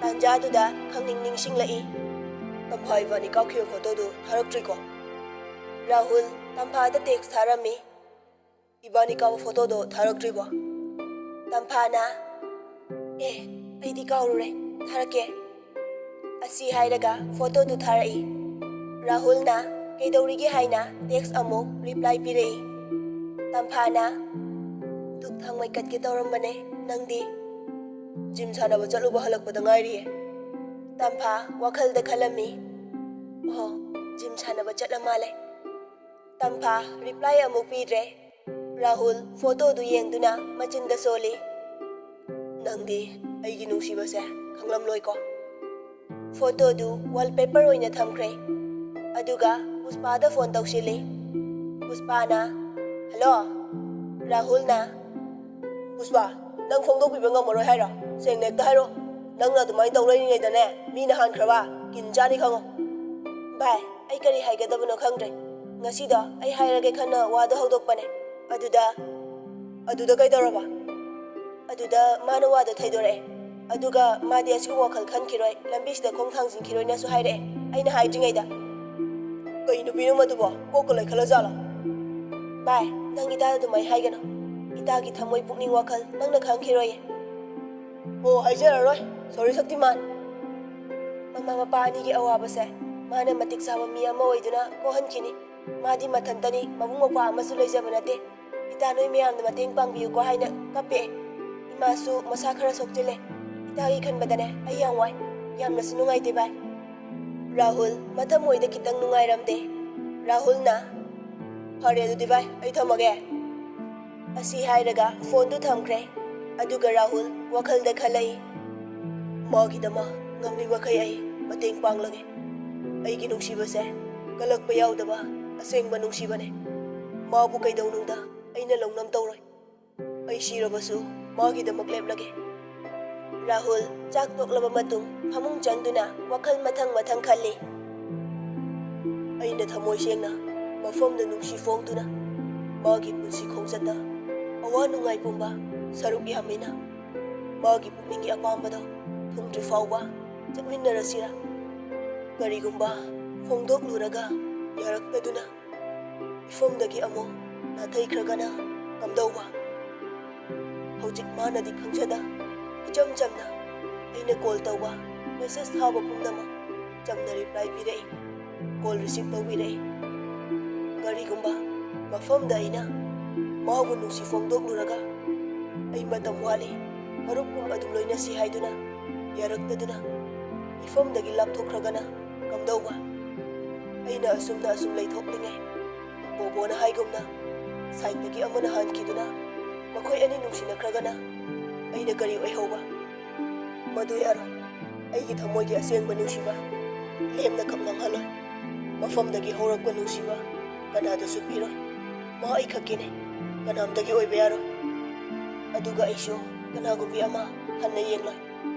ꯇꯥꯟꯖꯥꯗꯨꯗ ꯈꯪꯅꯤꯡ ꯅꯤꯡꯁꯤꯡꯂꯛꯏ꯫ "ꯇꯝꯐꯥ ꯏꯕꯥꯅꯤ ꯀꯥꯞꯈꯤꯕ ꯐꯣꯇꯣꯗꯨ ꯊꯥꯔꯛꯇ꯭ꯔꯤꯀꯣ?" ꯔꯥꯍꯨꯜ ꯇꯝꯐꯥꯗ ꯇꯦꯛꯁ ꯊꯥꯔꯝꯃꯤ꯫ "ꯏꯕꯥꯅꯤ ꯀꯥꯞꯄ ꯐꯣꯇꯣꯗꯣ ꯊꯥꯔꯛꯇ꯭ꯔꯤꯕꯣ?" ꯇꯝꯐꯥꯅ, "ꯑꯦ, ꯑꯩꯗꯤ ꯀꯥꯎꯔꯨꯔꯦ, ꯊꯥꯔꯛꯀꯦ꯫" ꯑꯁꯤ ꯍꯥꯏꯔꯒ ꯐꯣꯇꯣꯗꯨ ꯊꯥꯔꯛꯏ꯫ ꯔꯥꯍꯨꯜꯅ ꯀꯩꯗꯧꯔꯤꯒꯦ ꯍꯥꯏꯅ ꯇꯦꯛꯁ ꯑꯃꯨꯛ ꯔꯤꯄ꯭ꯂꯥꯏ ꯄꯤꯔꯛꯏ꯫ ꯇꯝꯐꯥꯅ, "ꯙꯨꯞ ꯊꯥꯡꯃꯩ ꯀꯠꯀꯦ ꯇꯧꯔꯝꯕꯅꯦ, ꯅꯪꯗꯤ?" "ꯖꯤꯝ ꯁꯥꯟꯅꯕ ꯆꯠꯂꯨꯕ ꯍꯜꯂꯛꯄꯗ ꯉꯥꯏꯔꯤꯌꯦ꯫" ꯇꯝꯐꯥ ꯋꯥꯈꯜꯗ ꯈꯜꯂꯝꯃꯤ꯫ "ꯑꯣ, ꯖꯤꯝ ꯁꯥꯟꯅꯕ ꯆꯠꯂ ꯃꯥꯜꯂꯦ꯫" ꯇꯝꯐꯥ ꯔꯤꯄ꯭ꯂꯥꯏ ꯑꯃꯨꯛ ꯄꯤꯗ꯭ꯔꯦ꯫ ꯔꯥꯍꯨꯜ ꯐꯣꯇꯣꯗꯨ ꯌꯦꯡꯗꯨꯅ ꯃꯆꯤꯟꯗ ꯁꯣꯜꯂꯤ꯫ "ꯅꯪꯗꯤ ꯑꯩꯒꯤ ꯅꯨꯡꯁꯤꯕꯁꯦ ꯈꯪꯂꯝꯂꯣꯏꯀꯣ꯫" ꯐꯣꯇꯣꯗꯨ ꯋꯥꯜꯄꯦꯄꯔ ꯑꯣꯏꯅ ꯊꯝꯈ꯭ꯔꯦ꯫ ꯑꯗꯨꯒ ꯄꯨꯁꯄꯥꯗ ꯐꯣꯟ ꯇꯧꯁꯤꯜꯂꯤ꯫ ꯄꯨꯁꯄꯥꯅ, "ꯍꯜꯂꯣ?" ꯔꯥꯍꯨꯜꯅ, "ꯄꯨꯁꯄꯥ, ꯅꯪ ꯐꯣꯡꯗꯣꯛꯄꯤꯕ ꯉꯝꯃꯔꯣꯏ ꯍꯥꯏꯔꯣ? ꯁꯦꯡꯅ ꯍꯦꯛꯇ ꯍꯥꯏꯔꯣ꯫ ꯅꯪꯅ ꯑꯗꯨꯃꯥꯏꯅ ꯇꯧ ꯂꯩꯔꯤꯉꯩꯗꯅꯦ, ꯃꯤꯅ ꯍꯥꯟꯈ꯭ꯔꯕ ꯀꯤꯟ ꯆꯥꯅꯤ ꯈꯪꯉꯣ꯫" "ꯚꯥꯏ, ꯑꯩ ꯀꯔꯤ ꯍꯥꯏꯒꯗꯕꯅꯣ ꯈꯪꯗ꯭ꯔꯦ꯫ ꯉꯁꯤꯗꯣ ꯑꯩ ꯍꯥꯏꯔꯒꯦ ꯈꯟꯅ ꯋꯥꯗꯣ ꯍꯧꯗꯣꯛꯄꯅꯦ꯫ ꯑꯗꯨꯗ..." "ꯑꯗꯨꯗ ꯀꯩꯗꯧꯔꯕ?" "ꯑꯗꯨꯗ ꯃꯥꯅ ꯋꯥꯗꯣ ꯊꯩꯗꯣꯔꯛꯑꯦ꯫" ꯑꯗꯨꯒ ꯃꯥꯗꯤ ꯑꯁꯤꯒꯨꯝꯕ ꯋꯥꯈꯜ ꯈꯟꯈꯤꯔꯣꯏ, ꯂꯝꯕꯤꯁꯤꯗ ꯈꯣꯡ ꯊꯥꯡꯖꯤꯟꯈꯤꯔꯣꯏꯅꯁꯨ ꯍꯥꯏꯔꯛꯑꯦ ꯑꯩꯅ ꯍꯥꯏꯗ꯭ꯔꯤꯉꯩꯗ꯫ ꯀꯩ ꯅꯨꯄꯤꯅꯣ ꯃꯗꯨꯕꯣ? ꯀꯣꯛꯀ ꯂꯩꯈꯠꯂꯖꯥꯠꯂꯣ? ꯚꯥꯏ, ꯅꯪ ꯏꯇꯥꯗ ꯑꯗꯨꯃꯥꯏ ꯍꯥꯏꯒꯅꯨ꯫ ꯏꯇꯥꯒꯤ ꯊꯃꯣꯏ ꯄꯨꯛꯅꯤꯡ ꯋꯥꯈꯜ ꯅꯪꯅ ꯈꯪꯈꯤꯔꯣꯏꯌꯦ꯫ ꯑꯣ, ꯍꯥꯏꯖꯔꯔꯣꯏ꯫ ꯁꯣꯔꯤ ꯁꯛꯇꯤꯃꯥꯟ꯫ ꯃꯃꯥ ꯃꯄꯥ ꯑꯅꯤꯒꯤ ꯑꯋꯥꯕꯁꯦ ꯃꯥꯅ ꯃꯇꯤꯛ ꯆꯥꯕ ꯃꯤ ꯑꯃ ꯑꯣꯏꯗꯨꯅ ꯀꯣꯛꯍꯟꯈꯤꯅꯤ꯫ ꯃꯥꯗꯤ ꯃꯊꯟꯇꯅꯤ, ꯃꯕꯨꯡ ꯃꯧꯄ꯭ꯋꯥ ꯑꯃꯁꯨ ꯂꯩꯖꯕ ꯅꯠꯇꯦ꯫ ꯏꯇꯥ, ꯅꯣꯏ ꯃꯌꯥꯝꯅ ꯃꯇꯦꯡ ꯄꯥꯡꯕꯤꯌꯨꯀꯣ ꯍꯥꯏꯅ ꯀꯞꯄꯦ꯫ ꯏꯃꯥꯁꯨ ꯃꯁꯥ ꯈꯔ ꯁꯣꯛꯆꯤꯜꯂꯦ꯫ ꯏꯇꯥꯒꯤ ꯈꯟꯕꯗꯅꯦ ꯑꯩ ꯌꯥꯝ ꯋꯥꯏ꯫ ꯌꯥꯝꯅꯁꯨ ꯅꯨꯡꯉꯥꯏꯇꯦ ꯚꯥꯏ꯫ ꯔꯥꯍꯨꯜ ꯃꯊꯃꯣꯏꯗ ꯈꯤꯇꯪ ꯅꯨꯡꯉꯥꯏꯔꯝꯗꯦ꯫ ꯔꯥꯍꯨꯜꯅ, "ꯐꯔꯦ ꯑꯗꯨꯗꯤ ꯚꯥꯏ, ꯑꯩ ꯊꯝꯃꯒꯦ"꯫ ꯑꯁꯤ ꯍꯥꯏꯔꯒ ꯐꯣꯟꯗꯨ ꯊꯝꯈ꯭ꯔꯦ꯫ ꯑꯗꯨꯒ ꯔꯥꯍꯨꯜ ꯋꯥꯈꯜꯗ ꯈꯜꯂꯛꯏ, "ꯃꯥꯒꯤꯗꯃꯛ ꯉꯝꯂꯤ ꯃꯈꯩ ꯑꯩ ꯃꯇꯦꯡ ꯄꯥꯡꯂꯒꯦ꯫ ꯑꯩꯒꯤ ꯅꯨꯡꯁꯤꯕꯁꯦ ꯀꯜꯂꯛꯄ ꯌꯥꯎꯗꯕ ꯑꯁꯦꯡꯕ ꯅꯨꯡꯁꯤꯕꯅꯦ꯫ ꯃꯥꯕꯨ ꯀꯩꯗꯧꯅꯨꯡꯗ ꯑꯩꯅ ꯂꯧꯅꯝ ꯇꯧꯔꯣꯏ꯫ ꯑꯩ ꯁꯤꯔꯕꯁꯨ ꯃꯥꯒꯤꯗꯃꯛ ꯂꯦꯞꯂꯒꯦ"꯫ ꯔꯥꯍꯨꯜ ꯆꯥꯛ ꯇꯣꯛꯂꯕ ꯃꯇꯨꯡ ꯐꯃꯨꯡ ꯆꯪꯗꯨꯅ ꯋꯥꯈꯜ ꯃꯊꯪ ꯃꯊꯪ ꯈꯜꯂꯤ꯫ ꯑꯩꯅ ꯊꯃꯣꯏ ꯁꯦꯡꯅ ꯃꯐꯝꯗ ꯅꯨꯡꯁꯤ ꯐꯣꯡꯗꯨꯅ ꯃꯥꯒꯤ ꯄꯨꯟꯁꯤ ꯈꯣꯡꯆꯠꯇ ꯑꯋꯥ ꯅꯨꯡꯉꯥꯏ ꯄꯨꯝꯕ ꯁꯔꯨꯛ ꯌꯥꯃꯤꯟꯅ ꯃꯥꯒꯤ ꯄꯨꯛꯅꯤꯡꯒꯤ ꯑꯄꯥꯝꯕꯗꯣ ꯊꯨꯡꯗ꯭ꯔꯤ ꯐꯥꯎꯕ ꯆꯠꯃꯤꯟꯅꯔꯁꯤꯔꯥ? ꯀꯔꯤꯒꯨꯝꯕ ꯐꯣꯡꯗꯣꯛꯂꯨꯔꯒ ꯌꯥꯔꯛꯇꯗꯨꯅ ꯏꯐꯝꯗꯒꯤ ꯑꯃꯨꯛ ꯅꯥꯊꯩꯈ꯭ꯔꯒꯅ ꯀꯝꯗꯧꯕ? ꯍꯧꯖꯤꯛ ꯃꯥꯅꯗꯤ ꯈꯪꯖꯗ, ꯏꯆꯝ ꯆꯝꯅ ꯑꯩꯅ ꯀꯣꯜ ꯇꯧꯕ, ꯃꯦꯁꯦꯖ ꯊꯥꯕ ꯄꯨꯝꯅꯃꯛ ꯆꯝꯅ ꯔꯤꯄ꯭ꯂꯥꯏ ꯄꯤꯔꯛꯏ, ꯀꯣꯜ ꯔꯤꯁꯤꯞ ꯇꯧꯕꯤꯔꯛꯏ꯫ ꯀꯔꯤꯒꯨꯝꯕ ꯃꯐꯝꯗ ꯑꯩꯅ ꯃꯥꯕꯨ ꯅꯨꯡꯁꯤ ꯐꯣꯡꯗꯣꯛꯂꯨꯔꯒ ꯑꯩ ꯃꯇꯝ ꯋꯥꯠꯂꯤ, ꯃꯔꯨꯞꯀꯨꯝ ꯑꯗꯨꯝ ꯂꯣꯏꯅꯁꯤ ꯍꯥꯏꯗꯨꯅ ꯌꯥꯔꯛꯇꯗꯨꯅ ꯏꯐꯝꯗꯒꯤ ꯂꯥꯞꯊꯣꯛꯈ꯭ꯔꯒꯅ ꯀꯝꯗꯧꯕ? ꯑꯩꯅ ꯑꯁꯨꯝꯅ ꯑꯁꯨꯝ ꯂꯩꯊꯣꯛꯅꯤꯡꯉꯦ꯫ ꯕꯣꯕꯣꯅ ꯍꯥꯏꯒꯨꯝꯅ ꯁꯥꯏꯠꯇꯒꯤ ꯑꯃꯅ ꯍꯟꯈꯤꯗꯨꯅ ꯃꯈꯣꯏ ꯑꯅꯤ ꯅꯨꯡꯁꯤꯅꯈ꯭ꯔꯒꯅ ꯑꯩꯅ ꯀꯔꯤ ꯑꯣꯏꯍꯧꯕ? ꯃꯗꯨ ꯌꯥꯔꯣꯏ꯫ ꯑꯩꯒꯤ ꯊꯃꯣꯏꯒꯤ ꯑꯁꯦꯡꯕ ꯅꯨꯡꯁꯤꯕ ꯂꯦꯝꯅ ꯈꯛ ꯃꯥꯡꯍꯜꯂꯣꯏ꯫ ꯃꯐꯝꯗꯒꯤ ꯍꯧꯔꯛꯄ ꯅꯨꯡꯁꯤꯕ ꯀꯅꯥꯗꯁꯨ ꯄꯤꯔꯣꯏ꯫ ꯃꯥ ꯑꯩ ꯈꯛꯀꯤꯅꯦ꯫ ꯀꯅꯥꯝꯇꯒꯤ ꯑꯣꯏꯕ ꯌꯥꯔꯣꯏ꯫ ꯑꯗꯨꯒ ꯑꯩꯁꯨ ꯀꯅꯥꯒꯨꯝꯕꯤ ꯑꯃ ꯍꯟꯅ ꯌꯦꯡꯂꯣꯏ꯫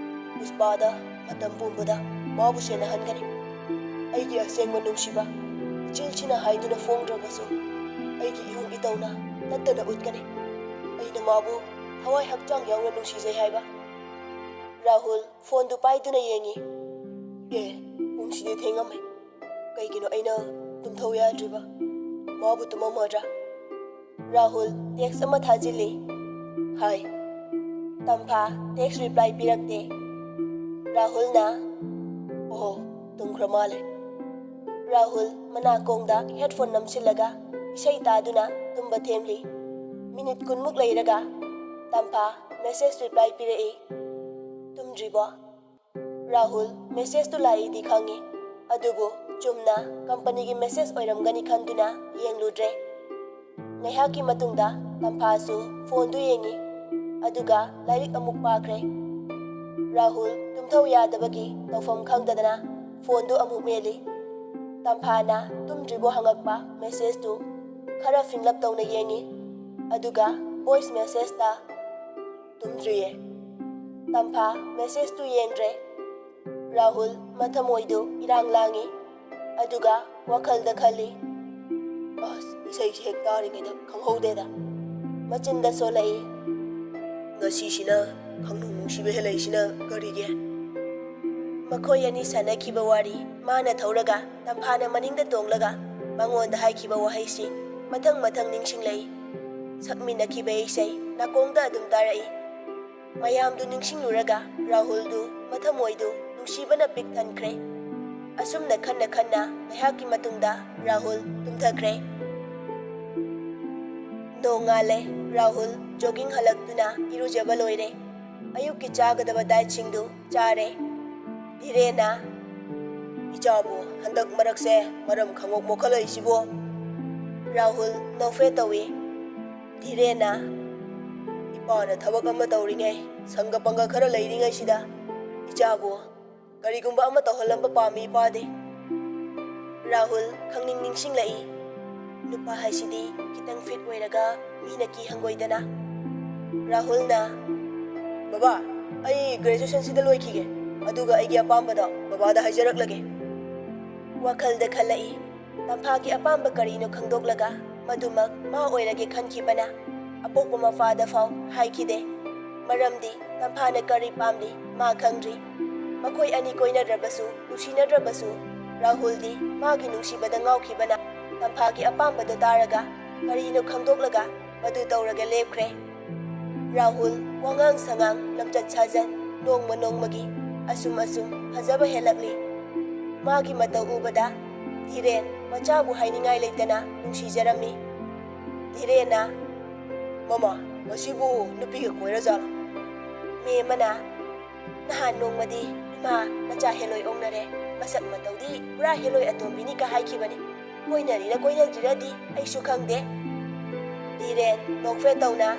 ꯄꯨꯁꯄꯥꯗ ꯃꯇꯝ ꯄꯨꯝꯕꯗ ꯃꯥꯕꯨ ꯁꯦꯟꯅꯍꯟꯒꯅꯤ꯫ ꯑꯩꯒꯤ ꯑꯁꯦꯡꯕ ꯅꯨꯡꯁꯤꯕ ꯏꯆꯤꯜꯁꯤꯅ ꯍꯥꯏꯗꯨꯅ ꯐꯣꯡꯗ꯭ꯔꯕꯁꯨ ꯑꯩꯒꯤ ꯏꯍꯨꯝ ꯏꯇꯧꯅ ꯇꯠꯇꯅ ꯎꯠꯀꯅꯤ꯫ ꯑꯩꯅ ꯃꯥꯕꯨ ꯊꯋꯥꯏ ꯍꯛꯆꯥꯡ ꯌꯥꯎꯅ ꯅꯨꯡꯁꯤꯖꯩ ꯍꯥꯏꯕ꯫ ꯔꯥꯍꯨꯜ ꯐꯣꯟꯗꯨ ꯄꯥꯏꯗꯨꯅ ꯌꯦꯡꯉꯤ꯫ ꯑꯦ, ꯄꯨꯡꯁꯤꯗꯤ ꯊꯦꯡꯉꯝꯃꯦ꯫ ꯀꯩꯒꯤꯅꯣ ꯑꯩꯅ ꯇꯨꯝꯊꯧ ꯌꯥꯗ꯭ꯔꯤꯕ? ꯃꯥꯕꯨ ꯇꯨꯝꯃꯝꯃꯗ꯭ꯔꯥ? ꯔꯥꯍꯨꯜ ꯇꯦꯛꯁ ꯑꯃ ꯊꯥꯖꯤꯜꯂꯤ꯫ ꯍꯥꯏ꯫ ꯇꯝꯐꯥ ꯇꯦꯛꯁ ꯔꯤꯄ꯭ꯂꯥꯏ ꯄꯤꯔꯛꯇꯦ꯫ ꯔꯥꯍꯨꯜꯅ, ꯑꯣꯍꯣ, ꯇꯨꯝꯈ꯭ꯔ ꯃꯥꯜꯂꯦ꯫ ꯔꯥꯍꯨꯜ ꯃꯅꯥꯀꯣꯡꯗ ꯍꯦꯗꯐꯣꯟ ꯅꯝꯁꯤꯜꯂꯒ ꯏꯁꯩ ꯇꯥꯗꯨꯅ ꯇꯨꯝꯕ ꯊꯦꯝꯂꯤ꯫ ꯃꯤꯅꯤꯠ ꯀꯨꯟꯃꯨꯛ ꯂꯩꯔꯒ ꯇꯝꯐꯥ ꯃꯦꯁꯦꯖ ꯔꯤꯄ꯭ꯂꯥꯏ ꯄꯤꯔꯛꯏ꯫ ꯇꯨꯝꯗ꯭ꯔꯤꯕꯣ? ꯔꯥꯍꯨꯜ ꯃꯦꯁꯦꯖꯇꯨ ꯂꯥꯛꯏꯗꯤ ꯈꯪꯉꯤ, ꯑꯗꯨꯕꯨ ꯆꯨꯝꯅ ꯀꯝꯄꯅꯤꯒꯤ ꯃꯦꯁꯦꯖ ꯑꯣꯏꯔꯝꯒꯅꯤ ꯈꯟꯗꯨꯅ ꯌꯦꯡꯂꯨꯗ꯭ꯔꯦ꯫ ꯉꯥꯏꯍꯥꯛꯀꯤ ꯃꯇꯨꯡꯗ ꯇꯝꯐꯥꯁꯨ ꯐꯣꯟꯗꯨ ꯌꯦꯡꯉꯤ, ꯑꯗꯨꯒ ꯂꯥꯏꯔꯤꯛ ꯑꯃꯨꯛ ꯄꯥꯈ꯭ꯔꯦ꯫ ꯔꯥꯍꯨꯜ ꯇꯨꯝꯊꯧ ꯌꯥꯗꯕꯒꯤ ꯇꯧꯐꯝ ꯈꯪꯗꯗꯅ ꯐꯣꯟꯗꯨ ꯑꯃꯨꯛ ꯃꯦꯠꯂꯤ꯫ ꯇꯝꯐꯥꯅ ꯇꯨꯝꯗ꯭ꯔꯤꯕꯣ ꯍꯪꯉꯛꯄ ꯃꯦꯁꯦꯖꯇꯨ ꯈꯔ ꯐꯤꯡꯂꯞ ꯇꯧꯅ ꯌꯦꯡꯉꯤ, ꯑꯗꯨꯒ ꯚꯣꯏꯁ ꯃꯦꯁꯦꯖꯇ, ꯇꯨꯝꯗ꯭ꯔꯤꯌꯦ꯫ ꯇꯝꯐꯥ ꯃꯦꯁꯦꯖꯇꯨ ꯌꯦꯡꯗ꯭ꯔꯦ꯫ ꯔꯥꯍꯨꯜ ꯃꯊꯃꯣꯏꯗꯨ ꯏꯔꯥꯡ ꯂꯥꯡꯉꯤ, ꯑꯗꯨꯒ ꯋꯥꯈꯜꯗ ꯈꯜꯂꯤ, ꯑꯁ, ꯏꯁꯩꯁꯤ ꯍꯦꯛ ꯇꯥꯔꯤꯉꯩꯗ ꯈꯪꯍꯧꯗꯦꯗ꯫ ꯃꯆꯤꯟꯗ ꯁꯣꯜꯂꯛꯏ, ꯉꯁꯤꯁꯤꯅ ꯈꯪꯅꯨꯡ ꯅꯨꯡꯁꯤꯕ ꯍꯦꯜꯂꯛꯏꯁꯤꯅ ꯀꯔꯤꯒꯤ? ꯃꯈꯣꯏ ꯑꯅꯤ ꯁꯥꯟꯅꯈꯤꯕ ꯋꯥꯔꯤ ꯃꯥꯅ ꯊꯧꯔꯒ ꯇꯝꯐꯥꯅ ꯃꯅꯤꯡꯗ ꯇꯣꯡꯂꯒ ꯃꯉꯣꯟꯗ ꯍꯥꯏꯈꯤꯕ ꯋꯥꯍꯩꯁꯤꯡ ꯃꯊꯪ ꯃꯊꯪ ꯅꯤꯡꯁꯤꯡꯂꯛꯏ꯫ ꯁꯛꯃꯤꯟꯅꯈꯤꯕ ꯏꯁꯩ ꯅꯥꯀꯣꯡꯗ ꯑꯗꯨꯝ ꯇꯥꯔꯛꯏ꯫ ꯃꯌꯥꯝꯗꯨ ꯅꯤꯡꯁꯤꯡꯂꯨꯔꯒ ꯔꯥꯍꯨꯜꯗꯨ ꯃꯊꯃꯣꯏꯗꯨ ꯅꯨꯡꯁꯤꯕꯅ ꯄꯤꯛ ꯊꯟꯈ꯭ꯔꯦ꯫ ꯑꯁꯨꯝꯅ ꯈꯟꯅ ꯈꯟꯅ ꯉꯥꯏꯍꯥꯛꯀꯤ ꯃꯇꯨꯡꯗ ꯔꯥꯍꯨꯜ ꯇꯨꯝꯊꯈ꯭ꯔꯦ꯫ ꯅꯣꯡꯉꯥꯜꯂꯦ꯫ ꯔꯥꯍꯨꯜ ꯖꯣꯒꯤꯡ ꯍꯜꯂꯛꯇꯨꯅ ꯏꯔꯨꯖꯕ ꯂꯣꯏꯔꯦ꯫ ꯑꯌꯨꯛꯀꯤ ꯆꯥꯒꯗꯕ ꯗꯥꯏꯠꯁꯤꯡꯗꯨ ꯆꯥꯔꯦ꯫ ꯙꯤꯔꯦꯟꯅ, "ꯏꯆꯥꯕꯨ ꯍꯟꯗꯛ ꯃꯔꯛꯁꯦ ꯃꯔꯝ ꯈꯪꯉꯣꯛ ꯃꯣꯛꯈꯠꯂꯛꯏꯁꯤꯕꯣ?" ꯔꯥꯍꯨꯜ ꯅꯣꯛꯐꯦꯠ ꯇꯧꯏ꯫ ꯙꯤꯔꯦꯟꯅ, "ꯏꯄꯥꯅ ꯊꯕꯛ ꯑꯃ ꯇꯧꯔꯤꯉꯩ, ꯁꯪꯒ ꯄꯪꯒ ꯈꯔ ꯂꯩꯔꯤꯉꯩꯁꯤꯗ ꯏꯆꯥꯕꯨ ꯀꯔꯤꯒꯨꯝꯕ ꯑꯃ ꯇꯧꯍꯜꯂꯝꯕ ꯄꯥꯝꯃꯤ ꯏꯄꯥꯗꯤ꯫" ꯔꯥꯍꯨꯜ ꯈꯪꯅꯤꯡ ꯅꯤꯡꯁꯤꯡꯂꯛꯏ꯫ ꯅꯨꯄꯥ ꯍꯥꯏꯁꯤꯗꯤ ꯈꯤꯇꯪ ꯐꯤꯠ ꯑꯣꯏꯔꯒ ꯃꯤꯅ ꯀꯤ ꯍꯪꯒꯣꯏꯗꯅ꯫ ꯔꯥꯍꯨꯜꯅ, "ꯕꯕꯥ, ꯑꯩ ꯒ꯭ꯔꯦꯖꯨꯑꯦꯁꯟꯁꯤꯗ ꯂꯣꯏꯈꯤꯒꯦ, ꯑꯗꯨꯒ ꯑꯩꯒꯤ ꯑꯄꯥꯝꯕꯗꯣ ꯕꯕꯥꯗ ꯍꯥꯏꯖꯔꯛꯂꯒꯦ꯫" ꯋꯥꯈꯜꯗ ꯈꯜꯂꯛꯏ꯫ ꯇꯝꯐꯥꯒꯤ ꯑꯄꯥꯝꯕ ꯀꯔꯤꯅꯣ ꯈꯪꯗꯣꯛꯂꯒ ꯃꯗꯨꯃꯛ ꯃꯥ ꯑꯣꯏꯔꯒꯦ ꯈꯟꯈꯤꯕꯅ ꯑꯄꯣꯛꯄ ꯃꯄꯥꯗ ꯐꯥꯎ ꯍꯥꯏꯈꯤꯗꯦ꯫ ꯃꯔꯝꯗꯤ ꯇꯝꯐꯥꯅ ꯀꯔꯤ ꯄꯥꯝꯂꯤ, ꯃꯥ ꯈꯪꯗ꯭ꯔꯤ꯫ ꯃꯈꯣꯏ ꯑꯅꯤ ꯀꯣꯏꯅꯗ꯭ꯔꯕꯁꯨ, ꯅꯨꯡꯁꯤꯅꯗ꯭ꯔꯕꯁꯨ, ꯔꯥꯍꯨꯜꯗꯤ ꯃꯥꯒꯤ ꯅꯨꯡꯁꯤꯕꯗ ꯉꯥꯎꯈꯤꯕꯅ ꯇꯝꯐꯥꯒꯤ ꯑꯄꯥꯝꯕꯗꯣ ꯇꯥꯔꯒ ꯀꯔꯤꯅꯣ ꯈꯪꯗꯣꯛꯂꯒ ꯃꯗꯨ ꯇꯧꯔꯒ ꯂꯦꯞꯈ꯭ꯔꯦ꯫ ꯔꯥꯍꯨꯜ ꯋꯥꯉꯥꯡ ꯁꯉꯥꯡ, ꯂꯝꯆꯠ ꯁꯥꯖꯠ ꯅꯣꯡꯃ ꯅꯣꯡꯃꯒꯤ ꯑꯁꯨꯝ ꯑꯁꯨꯝ ꯐꯖꯕ ꯍꯦꯜꯂꯛꯂꯤ꯫ ꯃꯥꯒꯤ ꯃꯇꯧ ꯎꯕꯗ ꯙꯤꯔꯦꯟ ꯃꯆꯥꯕꯨ ꯍꯥꯏꯅꯤꯡꯉꯥꯏ ꯂꯩꯇꯅ ꯅꯨꯡꯁꯤꯖꯔꯝꯃꯤ꯫ ꯙꯤꯔꯦꯟꯅ, "ꯃꯃꯥ, ꯃꯁꯤꯕꯨ ꯅꯨꯄꯤꯒ ꯀꯣꯏꯔꯖꯥꯠꯂꯣ?" ꯃꯦꯝꯃꯅ, "ꯅꯍꯥꯟ ꯅꯣꯡꯃꯗꯤ ꯏꯃꯥ ꯅꯆꯥ ꯍꯦꯂꯣꯏ ꯑꯣꯡꯅꯔꯦ, ꯃꯁꯛ ꯃꯇꯧꯗꯤ ꯄꯨꯔꯥ ꯍꯦꯂꯣꯏ ꯑꯇꯣꯝꯕꯤꯅꯤꯀ ꯍꯥꯏꯈꯤꯕꯅꯤ꯫ ꯀꯣꯏꯅꯔꯤꯔ ꯀꯣꯏꯅꯗ꯭ꯔꯤꯔꯗꯤ ꯑꯩꯁꯨ ꯈꯪꯗꯦ꯫" ꯙꯤꯔꯦꯟ ꯅꯣꯛꯐꯦꯠ ꯇꯧꯅ,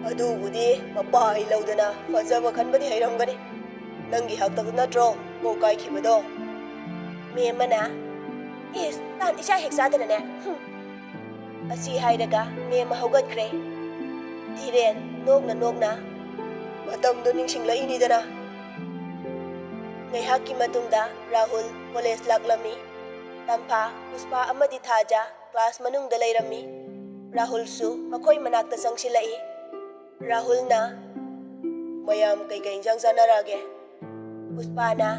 "ꯑꯗꯨꯕꯨꯗꯤ ꯃꯄꯥ ꯍꯩ ꯂꯧꯗꯅ ꯐꯖꯕ ꯈꯟꯕꯗꯤ ꯍꯩꯔꯝꯒꯅꯤ꯫ ꯅꯪꯒꯤ ꯍꯥꯛꯇꯛꯇ ꯅꯠꯇ꯭ꯔꯣ ꯀꯣꯛ ꯀꯥꯏꯈꯤꯕꯗꯣ?" ꯃꯦꯝꯃꯅ, "ꯏꯁ, ꯇꯥꯟ ꯏꯆꯥ ꯍꯦꯛ ꯆꯥꯗꯅꯅꯦ꯫ ꯍꯨꯝ꯫" ꯑꯁꯤ ꯍꯥꯏꯔꯒ ꯃꯦꯝꯃ ꯍꯧꯒꯠꯈ꯭ꯔꯦ꯫ ꯙꯤꯔꯦꯟ ꯅꯣꯛꯅ ꯅꯣꯛꯅ, "ꯃꯇꯝꯗꯣ ꯅꯤꯡꯁꯤꯡꯂꯛꯏꯅꯤꯗꯅ꯫" ꯉꯥꯏꯍꯥꯛꯀꯤ ꯃꯇꯨꯡꯗ ꯔꯥꯍꯨꯜ ꯀꯣꯂꯦꯖ ꯂꯥꯛꯂꯝꯃꯤ꯫ ꯇꯝꯐꯥ, ꯄꯨꯁꯄꯥ ꯑꯃꯗꯤ ꯊꯥꯖ ꯀ꯭ꯂꯥꯁ ꯃꯅꯨꯡꯗ ꯂꯩꯔꯝꯃꯤ꯫ ꯔꯥꯍꯨꯜꯁꯨ ꯃꯈꯣꯏ ꯃꯅꯥꯛꯇ ꯆꯪꯁꯤꯜꯂꯛꯏ꯫ ꯔꯥꯍꯨꯜꯅ, "ꯃꯌꯥꯝ ꯀꯩꯀꯩ ꯏꯟꯖꯥꯡ ꯆꯥꯅꯔꯛꯑꯒꯦ?" ꯄꯨꯁꯄꯥꯅ,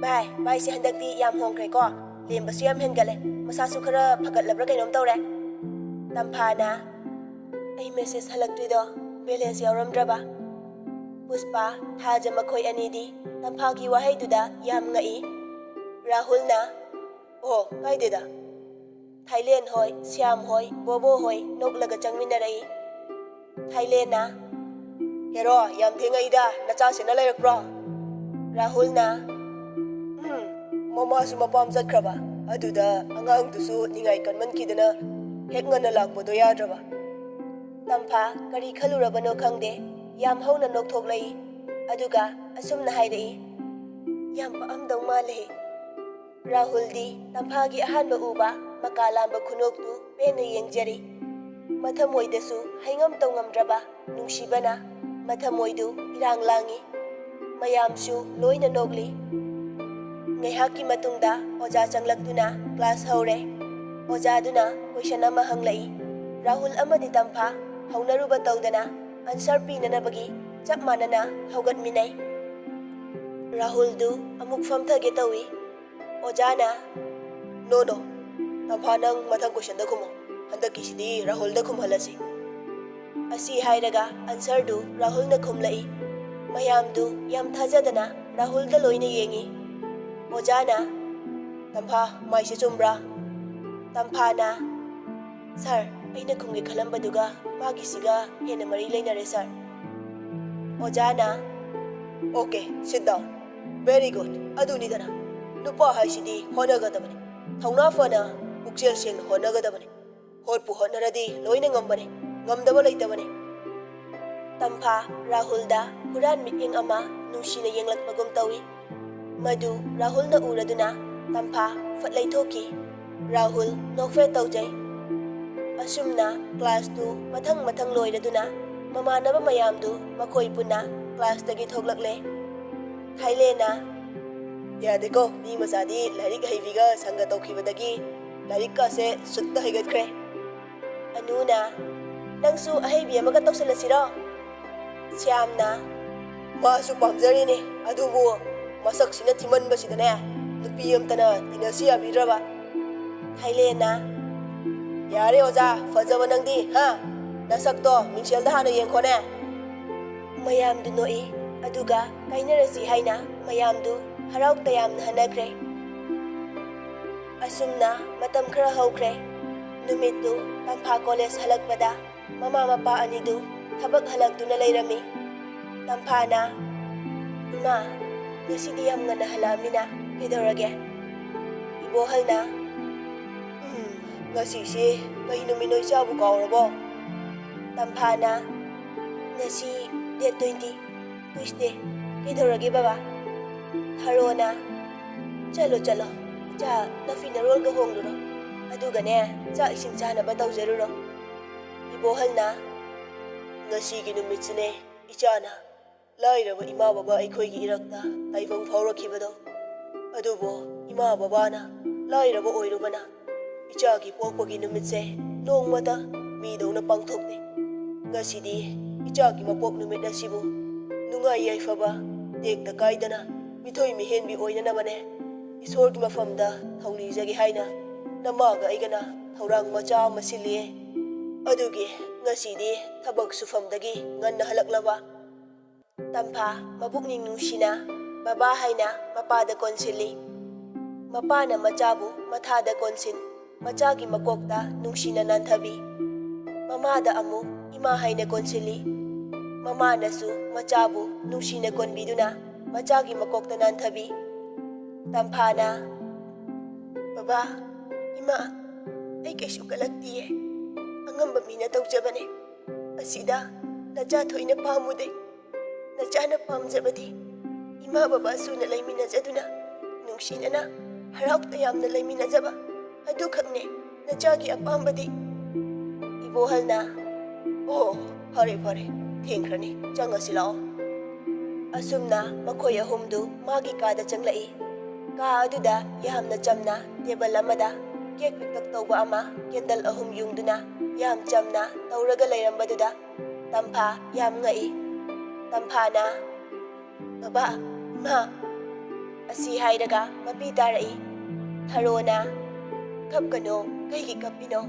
"ꯚꯥꯏ, ꯚꯥꯏꯁꯦ ꯍꯟꯗꯛꯇꯤ ꯌꯥꯝ ꯍꯣꯡꯈ꯭ꯔꯦꯀꯣ꯫ ꯂꯦꯝꯕꯁꯨ ꯌꯥꯝ ꯍꯦꯟꯒꯠꯂꯦ꯫ ꯃꯁꯥꯁꯨ ꯈꯔ ꯐꯒꯠꯂꯕ꯭ꯔꯥ ꯀꯩꯅꯣꯝ ꯇꯧꯔꯦ꯫" ꯇꯝꯐꯥꯅ, "ꯑꯩ ꯃꯦꯁꯦꯖ ꯍꯜꯂꯛꯇ꯭ꯔꯤꯗꯣ ꯕꯦꯂꯦꯟꯁ ꯌꯥꯎꯔꯝꯗ꯭ꯔꯕ꯫" ꯄꯨꯁꯄꯥ, ꯊꯥꯖ ꯃꯈꯣꯏ ꯑꯅꯤꯗꯤ ꯇꯝꯐꯥꯒꯤ ꯋꯥꯍꯩꯗꯨꯗ ꯌꯥꯝ ꯉꯛꯏ꯫ ꯔꯥꯍꯨꯜꯅ, "ꯑꯣ, ꯀꯥꯏꯗꯦꯗ꯫" ꯊꯥꯏꯂꯦꯟ ꯍꯣꯏ, ꯁ꯭ꯌꯥꯝ ꯍꯣꯏ, ꯕꯣꯕꯣ ꯍꯣꯏ ꯅꯣꯛꯂꯒ ꯆꯪꯃꯤꯟꯅꯔꯛꯏ꯫ ꯊꯥꯏꯂꯦꯟꯅ, "ꯍꯦꯔꯣ, ꯌꯥꯝ ꯊꯦꯡꯉꯛꯏꯗ, ꯅꯆꯥ ꯁꯦꯟꯅ ꯂꯩꯔꯛꯄ꯭ꯔꯣ?" ꯔꯥꯍꯨꯜꯅ, "ꯎꯝ, ꯃꯃꯥꯁꯨ ꯃꯄꯥꯝ ꯆꯠꯈ꯭ꯔꯕ, ꯑꯗꯨꯗ ꯑꯉꯥꯡꯗꯨꯁꯨ ꯅꯤꯡꯉꯥꯏ ꯀꯟꯃꯟꯈꯤꯗꯅ ꯍꯦꯛ ꯉꯟꯅ ꯂꯥꯛꯄꯗꯣ ꯌꯥꯗ꯭ꯔꯕ꯫" ꯇꯝꯐꯥ ꯀꯔꯤ ꯈꯜꯂꯨꯔꯕꯅꯣ ꯈꯪꯗꯦ, ꯌꯥꯝ ꯍꯧꯅ ꯅꯣꯛꯊꯣꯛꯂꯛꯏ꯫ ꯑꯗꯨꯒ ꯑꯁꯨꯝꯅ ꯍꯥꯏꯔꯛꯏ, "ꯌꯥꯝ ꯄꯛꯑꯝꯗꯧ ꯃꯥꯜꯂꯦ꯫" ꯔꯥꯍꯨꯜꯗꯤ ꯇꯝꯐꯥꯒꯤ ꯑꯍꯥꯟꯕ ꯎꯕ ꯃꯀꯥ ꯂꯥꯝꯕ ꯈꯨꯅꯣꯛꯇꯨ ꯄꯦꯟꯅ ꯌꯦꯡꯖꯔꯤ꯫ ꯃꯊꯃꯣꯏꯗꯁꯨ ꯍꯩꯉꯝ ꯇꯧꯉꯝꯗ꯭ꯔꯕ ꯅꯨꯡꯁꯤꯕꯅ ꯃꯊꯃꯣꯏꯗꯨ ꯏꯔꯥꯡ ꯂꯥꯡꯏ꯫ ꯃꯌꯥꯝꯁꯨ ꯂꯣꯏꯅ ꯅꯣꯛꯂꯤ꯫ ꯉꯥꯏꯍꯥꯛꯀꯤ ꯃꯇꯨꯡꯗ ꯑꯣꯖꯥ ꯆꯪꯂꯛꯇꯨꯅ ꯀ꯭ꯂꯥꯁ ꯍꯧꯔꯦ꯫ ꯑꯣꯖꯥꯗꯨꯅ ꯀꯣꯏꯁꯟ ꯑꯃ ꯍꯪꯂꯛꯏ꯫ ꯔꯥꯍꯨꯜ ꯑꯃꯗꯤ ꯇꯝꯐꯥ ꯍꯧꯅꯔꯨꯕ ꯇꯧꯗꯅ ꯑꯟꯁꯔ ꯄꯤꯅꯅꯕꯒꯤ ꯆꯞ ꯃꯥꯟꯅꯅ ꯍꯧꯒꯠꯃꯤꯟꯅꯩ꯫ ꯔꯥꯍꯨꯜꯗꯨ ꯑꯃꯨꯛ ꯐꯝꯊꯒꯦ ꯇꯧꯏ꯫ ꯑꯣꯖꯥꯅ, "ꯅꯣ, ꯅꯣ, ꯇꯝꯐꯥ, ꯅꯪ ꯃꯊꯪ ꯀꯣꯏꯁꯟꯗ ꯈꯨꯝꯃꯣ, ꯍꯟꯗꯛꯀꯤꯁꯤꯗꯤ ꯔꯥꯍꯨꯜꯗ ꯈꯨꯝꯍꯜꯂꯁꯤ" ꯑꯁꯤ ꯍꯥꯏꯔꯒ ꯑꯟꯁꯔꯗꯨ ꯔꯥꯍꯨꯜꯅ ꯈꯨꯝꯂꯛꯏ꯫ ꯃꯌꯥꯝꯗꯨ ꯌꯥꯝ ꯊꯥꯖꯗꯅ ꯔꯥꯍꯨꯜꯗ ꯂꯣꯏꯅ ꯌꯦꯡꯏ꯫ ꯑꯣꯖꯥꯅ, "ꯇꯝꯐꯥ, ꯃꯥꯏꯁꯦ ꯆꯨꯝꯕ꯭ꯔꯥ?" ꯇꯝꯐꯥꯅ, "ꯁꯥꯔ, ꯑꯩꯅ ꯈꯨꯝꯒꯦ ꯈꯜꯂꯝꯕꯗꯨꯒ ꯃꯥꯒꯤꯁꯤꯒ ꯍꯦꯟꯅ ꯃꯔꯤ ꯂꯩꯅꯔꯦ, ꯁꯥꯔ"꯫ ꯑꯣꯖꯥꯅ, "Okay, sit down. Very good. ꯑꯗꯨꯅꯤꯗꯅ, ꯅꯨꯄꯥ ꯍꯥꯏꯁꯤꯗꯤ ꯍꯣꯠꯅꯒꯗꯕꯅꯤ, ꯊꯧꯅꯥ ꯐꯅ, ꯄꯨꯛꯆꯦꯜ ꯁꯦꯡꯅ ꯍꯣꯠꯅꯒꯗꯕꯅꯤ꯫ ꯍꯣꯠꯄꯨ ꯍꯣꯠꯅꯔꯗꯤ ꯂꯣꯏꯅ ꯉꯝꯕꯅꯤ, ꯉꯝꯗꯕ ꯂꯩꯇꯕꯅꯤ"꯫ ꯇꯝꯐꯥ ꯔꯥꯍꯨꯜꯗ ꯍꯨꯔꯥꯟ ꯃꯤꯠꯌꯦꯡ ꯑꯃ ꯅꯨꯡꯁꯤꯅ ꯌꯦꯡꯂꯛꯄꯒꯨꯝ ꯇꯧꯏ꯫ ꯃꯗꯨ ꯔꯥꯍꯨꯜꯅ ꯎꯔꯗꯨꯅ ꯇꯝꯐꯥ ꯐꯠ ꯂꯩꯊꯣꯛꯈꯤ꯫ ꯔꯥꯍꯨꯜ ꯅꯣꯛꯐꯦꯠ ꯇꯧꯖꯩ꯫ ꯑꯁꯨꯝꯅ ꯀ꯭ꯂꯥꯁꯇꯨ ꯃꯊꯪ ꯃꯊꯪ ꯂꯣꯏꯔꯗꯨꯅ ꯃꯃꯥꯟꯅꯕ ꯃꯌꯥꯝꯗꯨ ꯃꯈꯣꯏ ꯄꯨꯟꯅ ꯀ꯭ꯂꯥꯁꯇꯒꯤ ꯊꯣꯛꯂꯛꯂꯦ꯫ ꯊꯥꯏꯂꯦꯟꯅ, "ꯌꯥꯗꯦꯀꯣ, ꯃꯤ ꯃꯆꯥꯗꯤ ꯂꯥꯏꯔꯤꯛ ꯍꯩꯕꯤꯒ ꯁꯪꯒ ꯇꯧꯈꯤꯕꯗꯒꯤ ꯂꯥꯏꯔꯤꯛꯀꯥꯁꯦ ꯁꯨꯠꯇ ꯍꯩꯒꯠꯈ꯭ꯔꯦ"꯫ ꯑꯅꯨꯅ, "ꯅꯪꯁꯨ ꯑꯍꯩꯕꯤ ꯑꯃꯒ ꯇꯧꯁꯜꯂꯁꯤꯔꯣ?" ꯁ꯭ꯌꯥꯝꯅ, "ꯃꯥꯁꯨ ꯄꯥꯝꯖꯔꯤꯅꯦ, ꯑꯗꯨꯕꯨ ꯃꯁꯛꯁꯤꯅ ꯊꯤꯃꯟꯕꯁꯤꯗꯅꯦ, ꯅꯨꯄꯤ ꯑꯝꯇꯅ ꯇꯤꯟꯅꯁꯤ ꯌꯥꯕꯤꯗ꯭ꯔꯕ"꯫ ꯊꯥꯏꯂꯦꯟꯅ, "ꯌꯥꯔꯦ ꯑꯣꯖꯥ, ꯐꯖꯕ ꯅꯪꯗꯤ, ꯍꯥ? ꯅꯁꯛꯇꯣ ꯃꯤꯡꯁꯦꯜꯗ ꯍꯥꯟꯅ ꯌꯦꯡꯈꯣꯅꯦ"꯫ ꯃꯌꯥꯝꯗꯨ ꯅꯣꯛꯏ, ꯑꯗꯨꯒ ꯀꯥꯏꯅꯔꯁꯤ ꯍꯥꯏꯅ ꯃꯌꯥꯝꯗꯨ ꯍꯔꯥꯎ ꯇꯌꯥꯝꯅ ꯍꯟꯅꯈ꯭ꯔꯦ꯫ ꯑꯁꯨꯝꯅ ꯃꯇꯝ ꯈꯔ ꯍꯧꯈ꯭ꯔꯦ꯫ ꯅꯨꯃꯤꯠꯇꯨ ꯇꯝꯐꯥ ꯀꯣꯂꯦꯖ ꯍꯜꯂꯛꯄꯗ ꯃꯃꯥ ꯃꯄꯥ ꯑꯅꯤꯗꯨ ꯊꯕꯛ ꯍꯜꯂꯛꯇꯨꯅ ꯂꯩꯔꯝꯃꯤ꯫ ꯇꯝꯐꯥꯅ, "ꯏꯃꯥ, ꯉꯁꯤꯗꯤ ꯌꯥꯝ ꯉꯟꯅ ꯍꯜꯂꯛꯑꯃꯤꯅ ꯀꯩꯗꯧꯔꯒꯦ?" ꯏꯕꯣꯍꯜꯅ, "ꯎꯝ, ꯉꯁꯤꯁꯤ ꯀꯩ ꯅꯨꯃꯤꯠꯅꯣ ꯏꯆꯥꯕꯨ ꯀꯥꯎꯔꯕꯣ?" ꯇꯝꯐꯥꯅ, "ꯉꯁꯤ date twenty, Tuesday꯫ ꯀꯩꯗꯧꯔꯒꯦ ꯕꯕꯥ?" ꯊꯔꯣꯅ, "ꯆꯠꯂꯣ, ꯆꯠꯂꯣ, ꯏꯆꯥ, ꯅꯐꯤ ꯅꯔꯣꯜꯒ ꯍꯣꯡꯂꯨꯔꯣ, ꯑꯗꯨꯒꯅꯦ, ꯆꯥꯛ ꯏꯁꯤꯡ ꯆꯥꯅꯕ ꯇꯧꯖꯔꯨꯔꯣ"꯫ ꯏꯕꯣꯍꯜꯅ, "ꯉꯁꯤꯒꯤ ꯅꯨꯃꯤꯠꯁꯤꯅꯦ ꯏꯆꯥꯅ ꯂꯥꯏꯔꯕ ꯏꯃꯥ ꯕꯕꯥ ꯑꯩꯈꯣꯏꯒꯤ ꯏꯔꯛꯇ ꯇꯥꯏꯕꯪ ꯐꯥꯎꯔꯛꯈꯤꯕꯗꯣ꯫ ꯑꯗꯨꯕꯨ ꯏꯃꯥ ꯕꯕꯥꯅ ꯂꯥꯏꯔꯕ ꯑꯣꯏꯔꯨꯕꯅ ꯏꯆꯥꯒꯤ ꯄꯣꯛꯄꯒꯤ ꯅꯨꯃꯤꯠꯁꯦ ꯅꯣꯡꯃꯇ ꯃꯤꯗꯧꯅ ꯄꯥꯡꯊꯣꯛꯇꯦ꯫ ꯉꯁꯤꯗꯤ ꯏꯆꯥꯒꯤ ꯃꯄꯣꯛ ꯅꯨꯃꯤꯠ ꯑꯁꯤꯕꯨ ꯅꯨꯡꯉꯥꯏ ꯌꯥꯏꯐꯕ, ꯇꯦꯛꯇ ꯀꯥꯏꯗꯅ ꯃꯤꯊꯣꯏ ꯃꯤꯍꯦꯟꯕꯤ ꯑꯣꯏꯅꯅꯕꯅꯦ ꯏꯁꯣꯔꯒꯤ ꯃꯐꯝꯗ ꯊꯧꯅꯤꯖꯒꯦ ꯍꯥꯏꯅ ꯅꯃꯥꯒ ꯑꯩꯒꯅ ꯊꯧꯔꯥꯡ ꯃꯆꯥ ꯑꯃ ꯁꯤꯜꯂꯤꯌꯦ꯫ ꯑꯗꯨꯒꯤ ꯉꯁꯤꯗꯤ ꯊꯕꯛ ꯁꯨꯐꯝꯗꯒꯤ ꯉꯟꯅ ꯍꯜꯂꯛꯂꯕ꯫ ꯇꯝꯐꯥ ꯃꯄꯨꯛꯅꯤꯡ ꯅꯨꯡꯁꯤꯅ ꯕꯕꯥ ꯍꯥꯏꯅ ꯃꯄꯥꯗ ꯀꯣꯟꯁꯤꯜꯂꯤ꯫ ꯃꯄꯥꯅ ꯃꯆꯥꯕꯨ ꯃꯊꯥꯗ ꯀꯣꯟꯁꯤꯟ, ꯃꯆꯥꯒꯤ ꯃꯀꯣꯛꯇ ꯅꯨꯡꯁꯤꯅ ꯅꯥꯟꯊꯕꯤ꯫ ꯃꯃꯥꯗ ꯑꯃꯨꯛ ꯏꯃꯥ ꯍꯥꯏꯅ ꯀꯣꯟꯁꯤꯜꯂꯤ꯫ ꯃꯃꯥꯅꯁꯨ ꯃꯆꯥꯕꯨ ꯅꯨꯡꯁꯤꯅ ꯀꯣꯟꯕꯤꯗꯨꯅ ꯃꯆꯥꯒꯤ ꯃꯀꯣꯛꯇ ꯅꯥꯟꯊꯕꯤ꯫ ꯇꯝꯐꯥꯅ, "ꯕꯕꯥ, ꯏꯃꯥ, ꯑꯩ ꯀꯩꯁꯨ ꯀꯂꯛꯇꯤꯌꯦ꯫ ꯑꯉꯝꯕ ꯃꯤꯅ ꯇꯧꯖꯕꯅꯦ꯫ ꯑꯁꯤꯗ ꯅꯆꯥ ꯊꯣꯏꯅ ꯄꯥꯝꯃꯨꯗꯦ꯫ ꯅꯆꯥꯅ ꯄꯥꯝꯖꯕꯗꯤ ꯏꯃꯥ ꯕꯕꯥ ꯁꯨꯅ ꯂꯩꯃꯤꯟꯅꯖꯗꯨꯅ ꯅꯨꯡꯁꯤꯅꯅ ꯍꯔꯥꯎ ꯇꯌꯥꯝꯅ ꯂꯩꯃꯤꯟꯅꯖꯕ ꯑꯗꯨꯈꯛꯅꯦ ꯅꯆꯥꯒꯤ ꯑꯄꯥꯝꯕꯗꯤ꯫" ꯏꯕꯣꯍꯜꯅ, "ꯑꯣ, ꯐꯔꯦ, ꯐꯔꯦ, ꯊꯦꯡꯈ꯭ꯔꯅꯤ, ꯆꯪꯉꯁꯤ ꯂꯥꯛꯑꯣ꯫" ꯑꯁꯨꯝꯅ ꯃꯈꯣꯏ ꯑꯍꯨꯝꯗꯨ ꯃꯥꯒꯤ ꯀꯥꯗ ꯆꯪꯂꯛꯏ꯫ ꯀꯥ ꯑꯗꯨꯗ ꯌꯥꯝꯅ ꯆꯝꯅ ꯇꯦꯕꯜ ꯑꯃꯗ ꯀꯦꯛ ꯄꯤꯛꯇꯛ ꯇꯧꯕ ꯑꯃ, ꯀꯦꯟꯗꯜ ꯑꯍꯨꯝ ꯌꯨꯡꯗꯨꯅ ꯌꯥꯝ ꯆꯝꯅ ꯇꯧꯔꯒ ꯂꯩꯔꯝꯕꯗꯨꯗ ꯇꯝꯐꯥ ꯌꯥꯝ ꯉꯛꯏ꯫ ꯇꯝꯐꯥꯅ, "ꯕꯕꯥ, ꯏꯃꯥ," ꯑꯁꯤ ꯍꯥꯏꯔꯒ ꯃꯄꯤ ꯇꯥꯔꯛꯏ꯫ ꯊꯔꯣꯅ, "ꯀꯞꯀꯅꯣ, ꯀꯩꯒꯤ ꯀꯞꯄꯤꯅꯣ?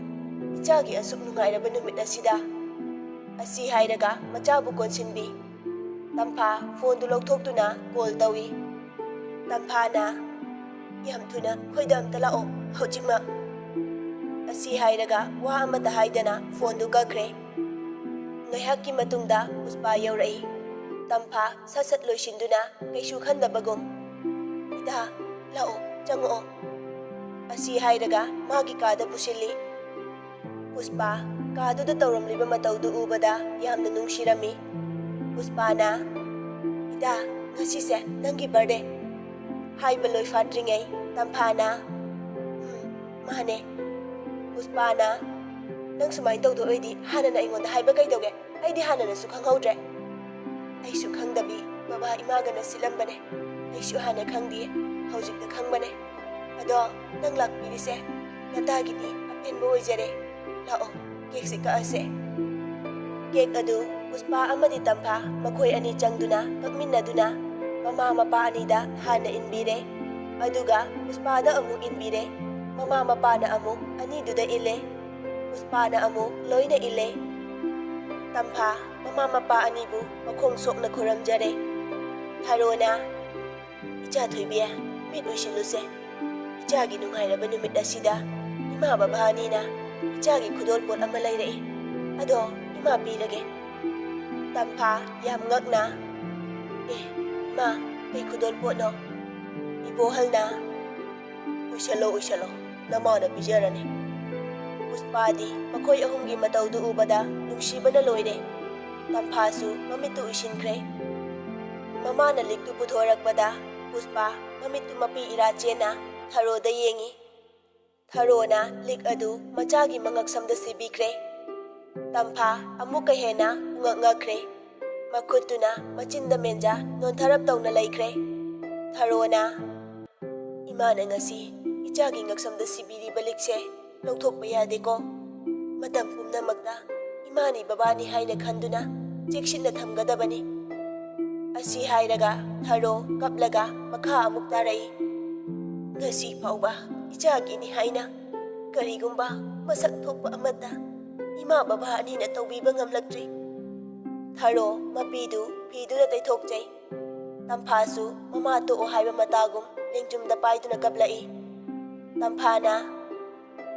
ꯏꯆꯥꯒꯤ ꯑꯁꯨꯛ ꯅꯨꯡꯉꯥꯏꯔꯕ ꯅꯨꯃꯤꯠ ꯑꯁꯤꯗ?" ꯑꯁꯤ ꯍꯥꯏꯔꯒ ꯃꯆꯥꯕꯨ ꯀꯣꯟꯁꯤꯟꯕꯤ꯫ ꯇꯝꯐꯥ ꯐꯣꯟꯗꯨ ꯂꯧꯊꯣꯛꯇꯨꯅ ꯀꯣꯜ ꯇꯧꯏ꯫ ꯇꯝꯐꯥꯅ, "ꯌꯥꯝ ꯊꯨꯅ ꯑꯩꯈꯣꯏꯗ ꯑꯝꯇ ꯂꯥꯛꯑꯣ, ꯍꯧꯖꯤꯛꯃꯛ!" ꯑꯁꯤ ꯍꯥꯏꯔꯒ ꯋꯥ ꯑꯃꯠꯇ ꯍꯥꯏꯗꯅ ꯐꯣꯟꯗꯨ ꯀꯛꯈ꯭ꯔꯦ꯫ ꯉꯥꯏꯍꯥꯛꯀꯤ ꯃꯇꯨꯡꯗ ꯄꯨꯁꯄꯥ ꯌꯧꯔꯛꯏ꯫ ꯇꯝꯐꯥ ꯁꯠ ꯁꯠ ꯂꯣꯏꯁꯤꯟꯗꯨꯅ ꯀꯩꯁꯨ ꯈꯟꯗꯕꯒꯨꯝ, "ꯏꯇꯥ, ꯂꯥꯛꯑꯣ, ꯆꯪꯉꯛꯑꯣ," ꯑꯁꯤ ꯍꯥꯏꯔꯒ ꯃꯥꯒꯤ ꯀꯥꯗ ꯄꯨꯁꯤꯜꯂꯤ꯫ ꯄꯨꯁꯄꯥ ꯀꯥꯗꯨꯗ ꯇꯧꯔꯝꯂꯤꯕ ꯃꯇꯧꯗꯨ ꯎꯕꯗ ꯌꯥꯝꯅ ꯅꯨꯡꯁꯤꯔꯝꯃꯤ꯫ ꯄꯨꯁꯄꯥꯅ, "ꯏꯇꯥ, ꯉꯁꯤꯁꯦ ꯅꯪꯒꯤ ꯕꯥꯔꯗꯦ" ꯍꯥꯏꯕ ꯂꯣꯏ ꯐꯥꯠꯇ꯭ꯔꯤꯉꯩ ꯇꯝꯐꯥꯅ, "ꯎꯝ, ꯃꯥꯅꯦ꯫" ꯄꯨꯁꯄꯥꯅ, "ꯅꯪ ꯁꯨꯃꯥꯏꯅ ꯇꯧꯗꯣꯏ ꯑꯣꯏꯗꯤ ꯍꯥꯟꯅꯅ ꯑꯩꯉꯣꯟꯗ ꯍꯥꯏꯕ ꯀꯩꯗꯧꯒꯦ? ꯑꯩꯗꯤ ꯍꯥꯟꯅꯅꯁꯨ ꯈꯪꯍꯧꯗ꯭ꯔꯦ꯫" "ꯑꯩꯁꯨ ꯈꯪꯗꯕꯤ ꯕꯕꯥ ꯏꯃꯥꯒꯅ ꯁꯤꯜꯂꯝꯕꯅꯦ꯫ ꯑꯩꯁꯨ ꯍꯥꯟꯅ ꯈꯪꯗꯤꯌꯦ, ꯍꯧꯖꯤꯛꯇ ꯈꯪꯕꯅꯦ꯫ ꯑꯗꯣ ꯅꯪ ꯂꯥꯛꯄꯤꯔꯤꯁꯦ ꯅꯇꯥꯒꯤꯗꯤ ꯑꯄꯦꯟꯕ ꯑꯣꯏꯖꯔꯦ꯫ ꯂꯥꯛꯑꯣ, ꯀꯦꯛꯁꯦ ꯀꯛꯑꯁꯦ꯫" ꯀꯦꯛ ꯑꯗꯨ ꯄꯨꯁꯄꯥ ꯑꯃꯗꯤ ꯇꯝꯐꯥ ꯃꯈꯣꯏ ꯑꯅꯤ ꯆꯪꯗꯨꯅ ꯀꯛꯃꯤꯟꯅꯗꯨꯅ ꯃꯃꯥ ꯃꯄꯥ ꯑꯅꯤꯗ ꯍꯥꯟꯅ ꯏꯟꯕꯤꯔꯦ꯫ ꯑꯗꯨꯒ ꯄꯨꯁꯄꯥꯗ ꯑꯃꯨꯛ ꯏꯟꯕꯤꯔꯦ꯫ ꯃꯃꯥ ꯃꯄꯥꯅ ꯑꯃꯨꯛ ꯑꯅꯤꯗꯨꯗ ꯏꯜꯂꯦ꯫ ꯄꯨꯁꯄꯥꯅ ꯑꯃꯨꯛ ꯂꯣꯏꯅ ꯏꯜꯂꯦ꯫ ꯇꯝꯐꯥ ꯃꯃꯥ ꯃꯄꯥ ꯑꯅꯤꯕꯨ ꯃꯈꯣꯡ ꯁꯣꯛꯅ ꯈꯨꯔꯨꯝꯖꯔꯦ꯫ ꯊꯥꯔꯣꯅ, "ꯏꯆꯥ ꯊꯣꯏꯕꯤ, ꯃꯤꯠ ꯎꯏꯁꯤꯜꯂꯨꯁꯦ꯫ ꯏꯆꯥꯒꯤ ꯅꯨꯡꯉꯥꯏꯔꯕ ꯅꯨꯃꯤꯠ ꯑꯁꯤꯗ ꯏꯃꯥ ꯕꯕꯥ ꯑꯅꯤꯅ ꯏꯆꯥꯒꯤ ꯈꯨꯗꯣꯜꯄꯣꯠ ꯑꯃ ꯂꯩꯔꯛꯏ꯫ ꯑꯗꯣ ꯏꯃꯥ ꯄꯤꯔꯒꯦ꯫" ꯇꯝꯐꯥ ꯌꯥꯝ ꯉꯛꯅ, "ꯑꯦ, ꯏꯃꯥ, ꯀꯩ ꯈꯨꯗꯣꯜꯄꯣꯠꯅꯣ?" ꯏꯕꯣꯍꯜꯅ, "ꯎꯏꯁꯜꯂꯣ, ꯎꯏꯁꯜꯂꯣ, ꯅꯃꯥꯅ ꯄꯤꯖꯔꯅꯤ꯫" ꯄꯨꯁꯄꯥꯗꯤ ꯃꯈꯣꯏ ꯑꯍꯨꯝꯒꯤ ꯃꯇꯧꯗꯨ ꯎꯕꯗ ꯅꯨꯡꯁꯤꯕꯅ ꯂꯣꯏꯔꯦ꯫ ꯇꯝꯐꯥꯁꯨ ꯃꯃꯤꯠꯇꯨ ꯎꯏꯁꯤꯟꯈ꯭ꯔꯦ꯫ ꯃꯃꯥꯅ ꯂꯤꯛꯇꯨ ꯄꯨꯊꯣꯔꯛꯄꯗ ꯄꯨꯁꯄꯥ ꯃꯃꯤꯠꯇꯨ ꯃꯄꯤ ꯏꯔꯥ ꯆꯦꯟꯅ ꯊꯔꯣꯗ ꯌꯦꯡꯉꯤ꯫ ꯊꯔꯣꯅ ꯂꯤꯛ ꯑꯗꯨ ꯃꯆꯥꯒꯤ ꯃꯉꯛꯁꯝꯗ ꯁꯤꯕꯤꯈ꯭ꯔꯦ꯫ ꯇꯝꯐꯥ ꯑꯃꯨꯛꯀ ꯍꯦꯟꯅ ꯄꯨꯡꯉꯛ ꯉꯛꯈ꯭ꯔꯦ꯫ ꯃꯈꯨꯠꯇꯨꯅ ꯃꯆꯤꯟꯗ ꯃꯦꯟꯖ ꯅꯣꯟꯊꯔꯞ ꯇꯧꯅ ꯂꯩꯈ꯭ꯔꯦ꯫ ꯊꯔꯣꯅ, "ꯏꯃꯥꯅ ꯉꯁꯤ ꯏꯆꯥꯒꯤ ꯉꯛꯁꯝꯗ ꯁꯤꯕꯤꯔꯤꯕ ꯂꯤꯛꯁꯦ ꯂꯧꯊꯣꯛꯄ ꯌꯥꯗꯦꯀꯣ꯫ ꯃꯇꯝ ꯄꯨꯝꯅꯃꯛꯇ ꯏꯃꯥꯅꯤ ꯕꯕꯥꯅꯤ ꯍꯥꯏꯅ ꯈꯟꯗꯨꯅ ꯆꯦꯛꯁꯤꯟꯅ ꯊꯝꯒꯗꯕꯅꯤ꯫" ꯑꯁꯤ ꯍꯥꯏꯔꯒ ꯊꯔꯣ ꯀꯞꯂꯒ ꯃꯈꯥ ꯑꯃꯨꯛ ꯇꯥꯔꯛꯏ꯫ "ꯉꯁꯤ ꯐꯥꯎꯕ ꯏꯆꯥꯒꯤꯅꯤ ꯍꯥꯏꯅ ꯀꯔꯤꯒꯨꯝꯕ ꯃꯁꯛ ꯊꯣꯛꯄ ꯑꯃꯠꯇ ꯏꯃꯥ ꯕꯕꯥ ꯑꯅꯤꯅ ꯇꯧꯕꯤꯕ ꯉꯝꯂꯛꯇ꯭ꯔꯤ꯫" ꯊꯔꯣ ꯃꯄꯤꯗꯨ ꯐꯤꯗꯨꯅ ꯇꯩꯊꯣꯛꯆꯩ꯫ ꯇꯝꯐꯥꯁꯨ ꯃꯃꯥ ꯇꯣꯛꯑꯣ ꯍꯥꯏꯕ ꯃꯇꯥꯒꯨꯝ ꯂꯦꯡꯖꯨꯝꯗ ꯄꯥꯏꯗꯨꯅ ꯀꯞꯂꯛꯏ꯫ ꯇꯝꯐꯥꯅ,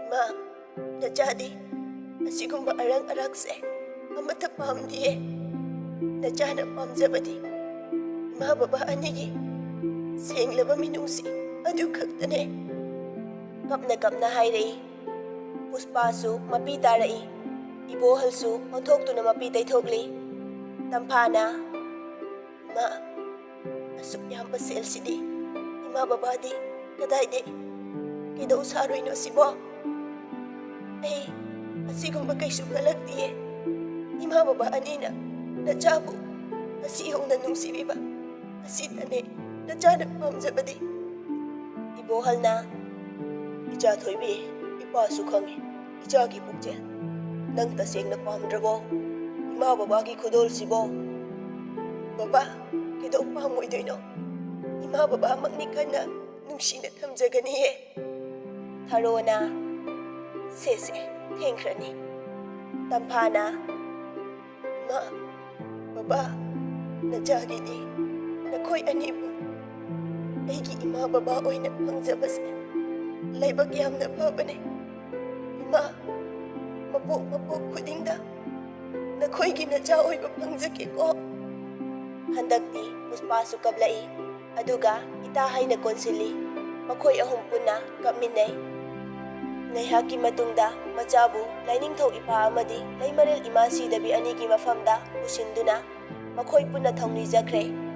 "ꯏꯃꯥ, ꯅꯆꯥꯗꯤ ꯑꯁꯤꯒꯨꯝꯕ ꯑꯔꯪ ꯑꯔꯥꯛꯁꯦ ꯑꯃꯠꯇ ꯄꯥꯝꯗꯤꯌꯦ꯫ ꯅꯆꯥꯅ ꯄꯥꯝꯖꯕꯗꯤ ꯏꯃꯥ ꯕꯕꯥ ꯑꯅꯤꯒꯤ ꯁꯦꯡꯂꯕ ꯃꯤꯅꯨꯡꯁꯤ ꯑꯗꯨ ꯈꯛꯇꯅꯦ꯫" ꯀꯞꯅ ꯀꯞꯅ ꯍꯥꯏꯔꯛꯏ꯫ ꯄꯨꯁꯄꯥꯁꯨ ꯃꯄꯤ ꯇꯥꯔꯛꯏ꯫ ꯏꯕꯣꯍꯜꯁꯨ ꯑꯣꯟꯊꯣꯛꯇꯨꯅ ꯃꯄꯤ ꯇꯩꯊꯣꯛꯂꯤ꯫ ꯇꯝꯐꯥꯅ, "ꯏꯃꯥ, ꯑꯁꯨꯛ ꯌꯥꯝꯕ ꯁꯦꯜꯁꯤꯗꯤ ꯏꯃꯥ ꯕꯕꯥꯗꯤ ꯀꯗꯥꯏꯗꯩ ꯀꯩꯗꯧ ꯁꯥꯔꯣꯏꯅꯣ ꯁꯤꯕꯣ? ꯑꯩ ꯑꯁꯤꯒꯨꯝꯕ ꯀꯩꯁꯨ ꯈꯜꯂꯛꯇꯤꯌꯦ꯫ ꯏꯃꯥ ꯕꯕꯥ ꯑꯅꯤꯅ ꯅꯆꯥꯕꯨ ꯑꯁꯤ ꯌꯧꯅ ꯅꯨꯡꯁꯤꯕꯤꯕ ꯑꯁꯤꯇꯅꯦ ꯅꯆꯥꯅ ꯄꯥꯝꯖꯕꯗꯤ꯫" ꯏꯕꯣꯍꯜꯅ, "ꯏꯆꯥ ꯊꯣꯏꯕꯤ, ꯏꯄꯥꯁꯨ ꯈꯪꯉꯤ ꯏꯆꯥꯒꯤ ꯄꯨꯛꯆꯦꯜ꯫ ꯅꯪ ꯇꯁꯦꯡꯅ ꯄꯥꯝꯗ꯭ꯔꯕꯣ? ꯏꯃꯥ ꯕꯕꯥꯒꯤ ꯈꯨꯗꯣꯜꯁꯤꯕꯣ? ꯕꯕꯥ, ꯀꯩꯗꯧ ꯄꯥꯝꯃꯣꯏꯗꯣꯏꯅꯣ? ꯏꯃꯥ ꯕꯕꯥꯃꯛꯅꯤ ꯀꯟꯅ ꯅꯨꯡꯁꯤꯅ ꯊꯝꯖꯒꯅꯤꯌꯦ꯫ ꯊꯔꯣꯅ, "ꯁꯦ ꯁꯦ, ꯊꯦꯡꯈ꯭ꯔꯅꯤ꯫" ꯇꯝꯐꯥꯅ, "ꯏꯃꯥ, ꯕꯕꯥ, ꯅꯆꯥꯒꯤꯗꯤ ꯅꯈꯣꯏ ꯑꯅꯤꯕꯨ ꯑꯩꯒꯤ ꯏꯃꯥ ꯕꯕꯥ ꯑꯣꯏꯅ ꯐꯪꯖꯕꯁꯦ ꯂꯥꯏꯕꯛ ꯌꯥꯝꯅ ꯐꯕꯅꯦ꯫ ꯏꯃꯥ, ꯃꯄꯣꯛ ꯃꯄꯣꯛ ꯈꯨꯗꯤꯡꯗ ꯅꯈꯣꯏꯒꯤ ꯅꯆꯥ ꯑꯣꯏꯕ ꯐꯪꯖꯒꯦꯀꯣ꯫" ꯍꯟꯗꯛꯇꯤ ꯄꯨꯁꯄꯥꯁꯨ ꯀꯞꯂꯛꯏ꯫ ꯑꯗꯨꯒ ꯏꯇꯥ ꯍꯥꯏꯅ ꯀꯣꯟꯁꯤꯜꯂꯤ꯫ ꯃꯈꯣꯏ ꯑꯍꯨꯝ ꯄꯨꯟꯅ ꯀꯞꯃꯤꯟꯅꯩ꯫ ꯉꯥꯏꯍꯥꯛꯀꯤ ꯃꯇꯨꯡꯗ ꯃꯆꯥꯕꯨ ꯂꯥꯏꯅꯤꯡꯊꯧ ꯏꯄꯥ ꯑꯃꯗꯤ ꯂꯩꯃꯔꯦꯜ ꯏꯃꯥ ꯁꯤꯗꯕꯤ ꯑꯅꯤꯒꯤ ꯃꯐꯝꯗ ꯄꯨꯁꯤꯟꯗꯨꯅ ꯃꯈꯣꯏ ꯄꯨꯟꯅ ꯊꯧꯅꯤꯖꯈ꯭ꯔꯦ꯫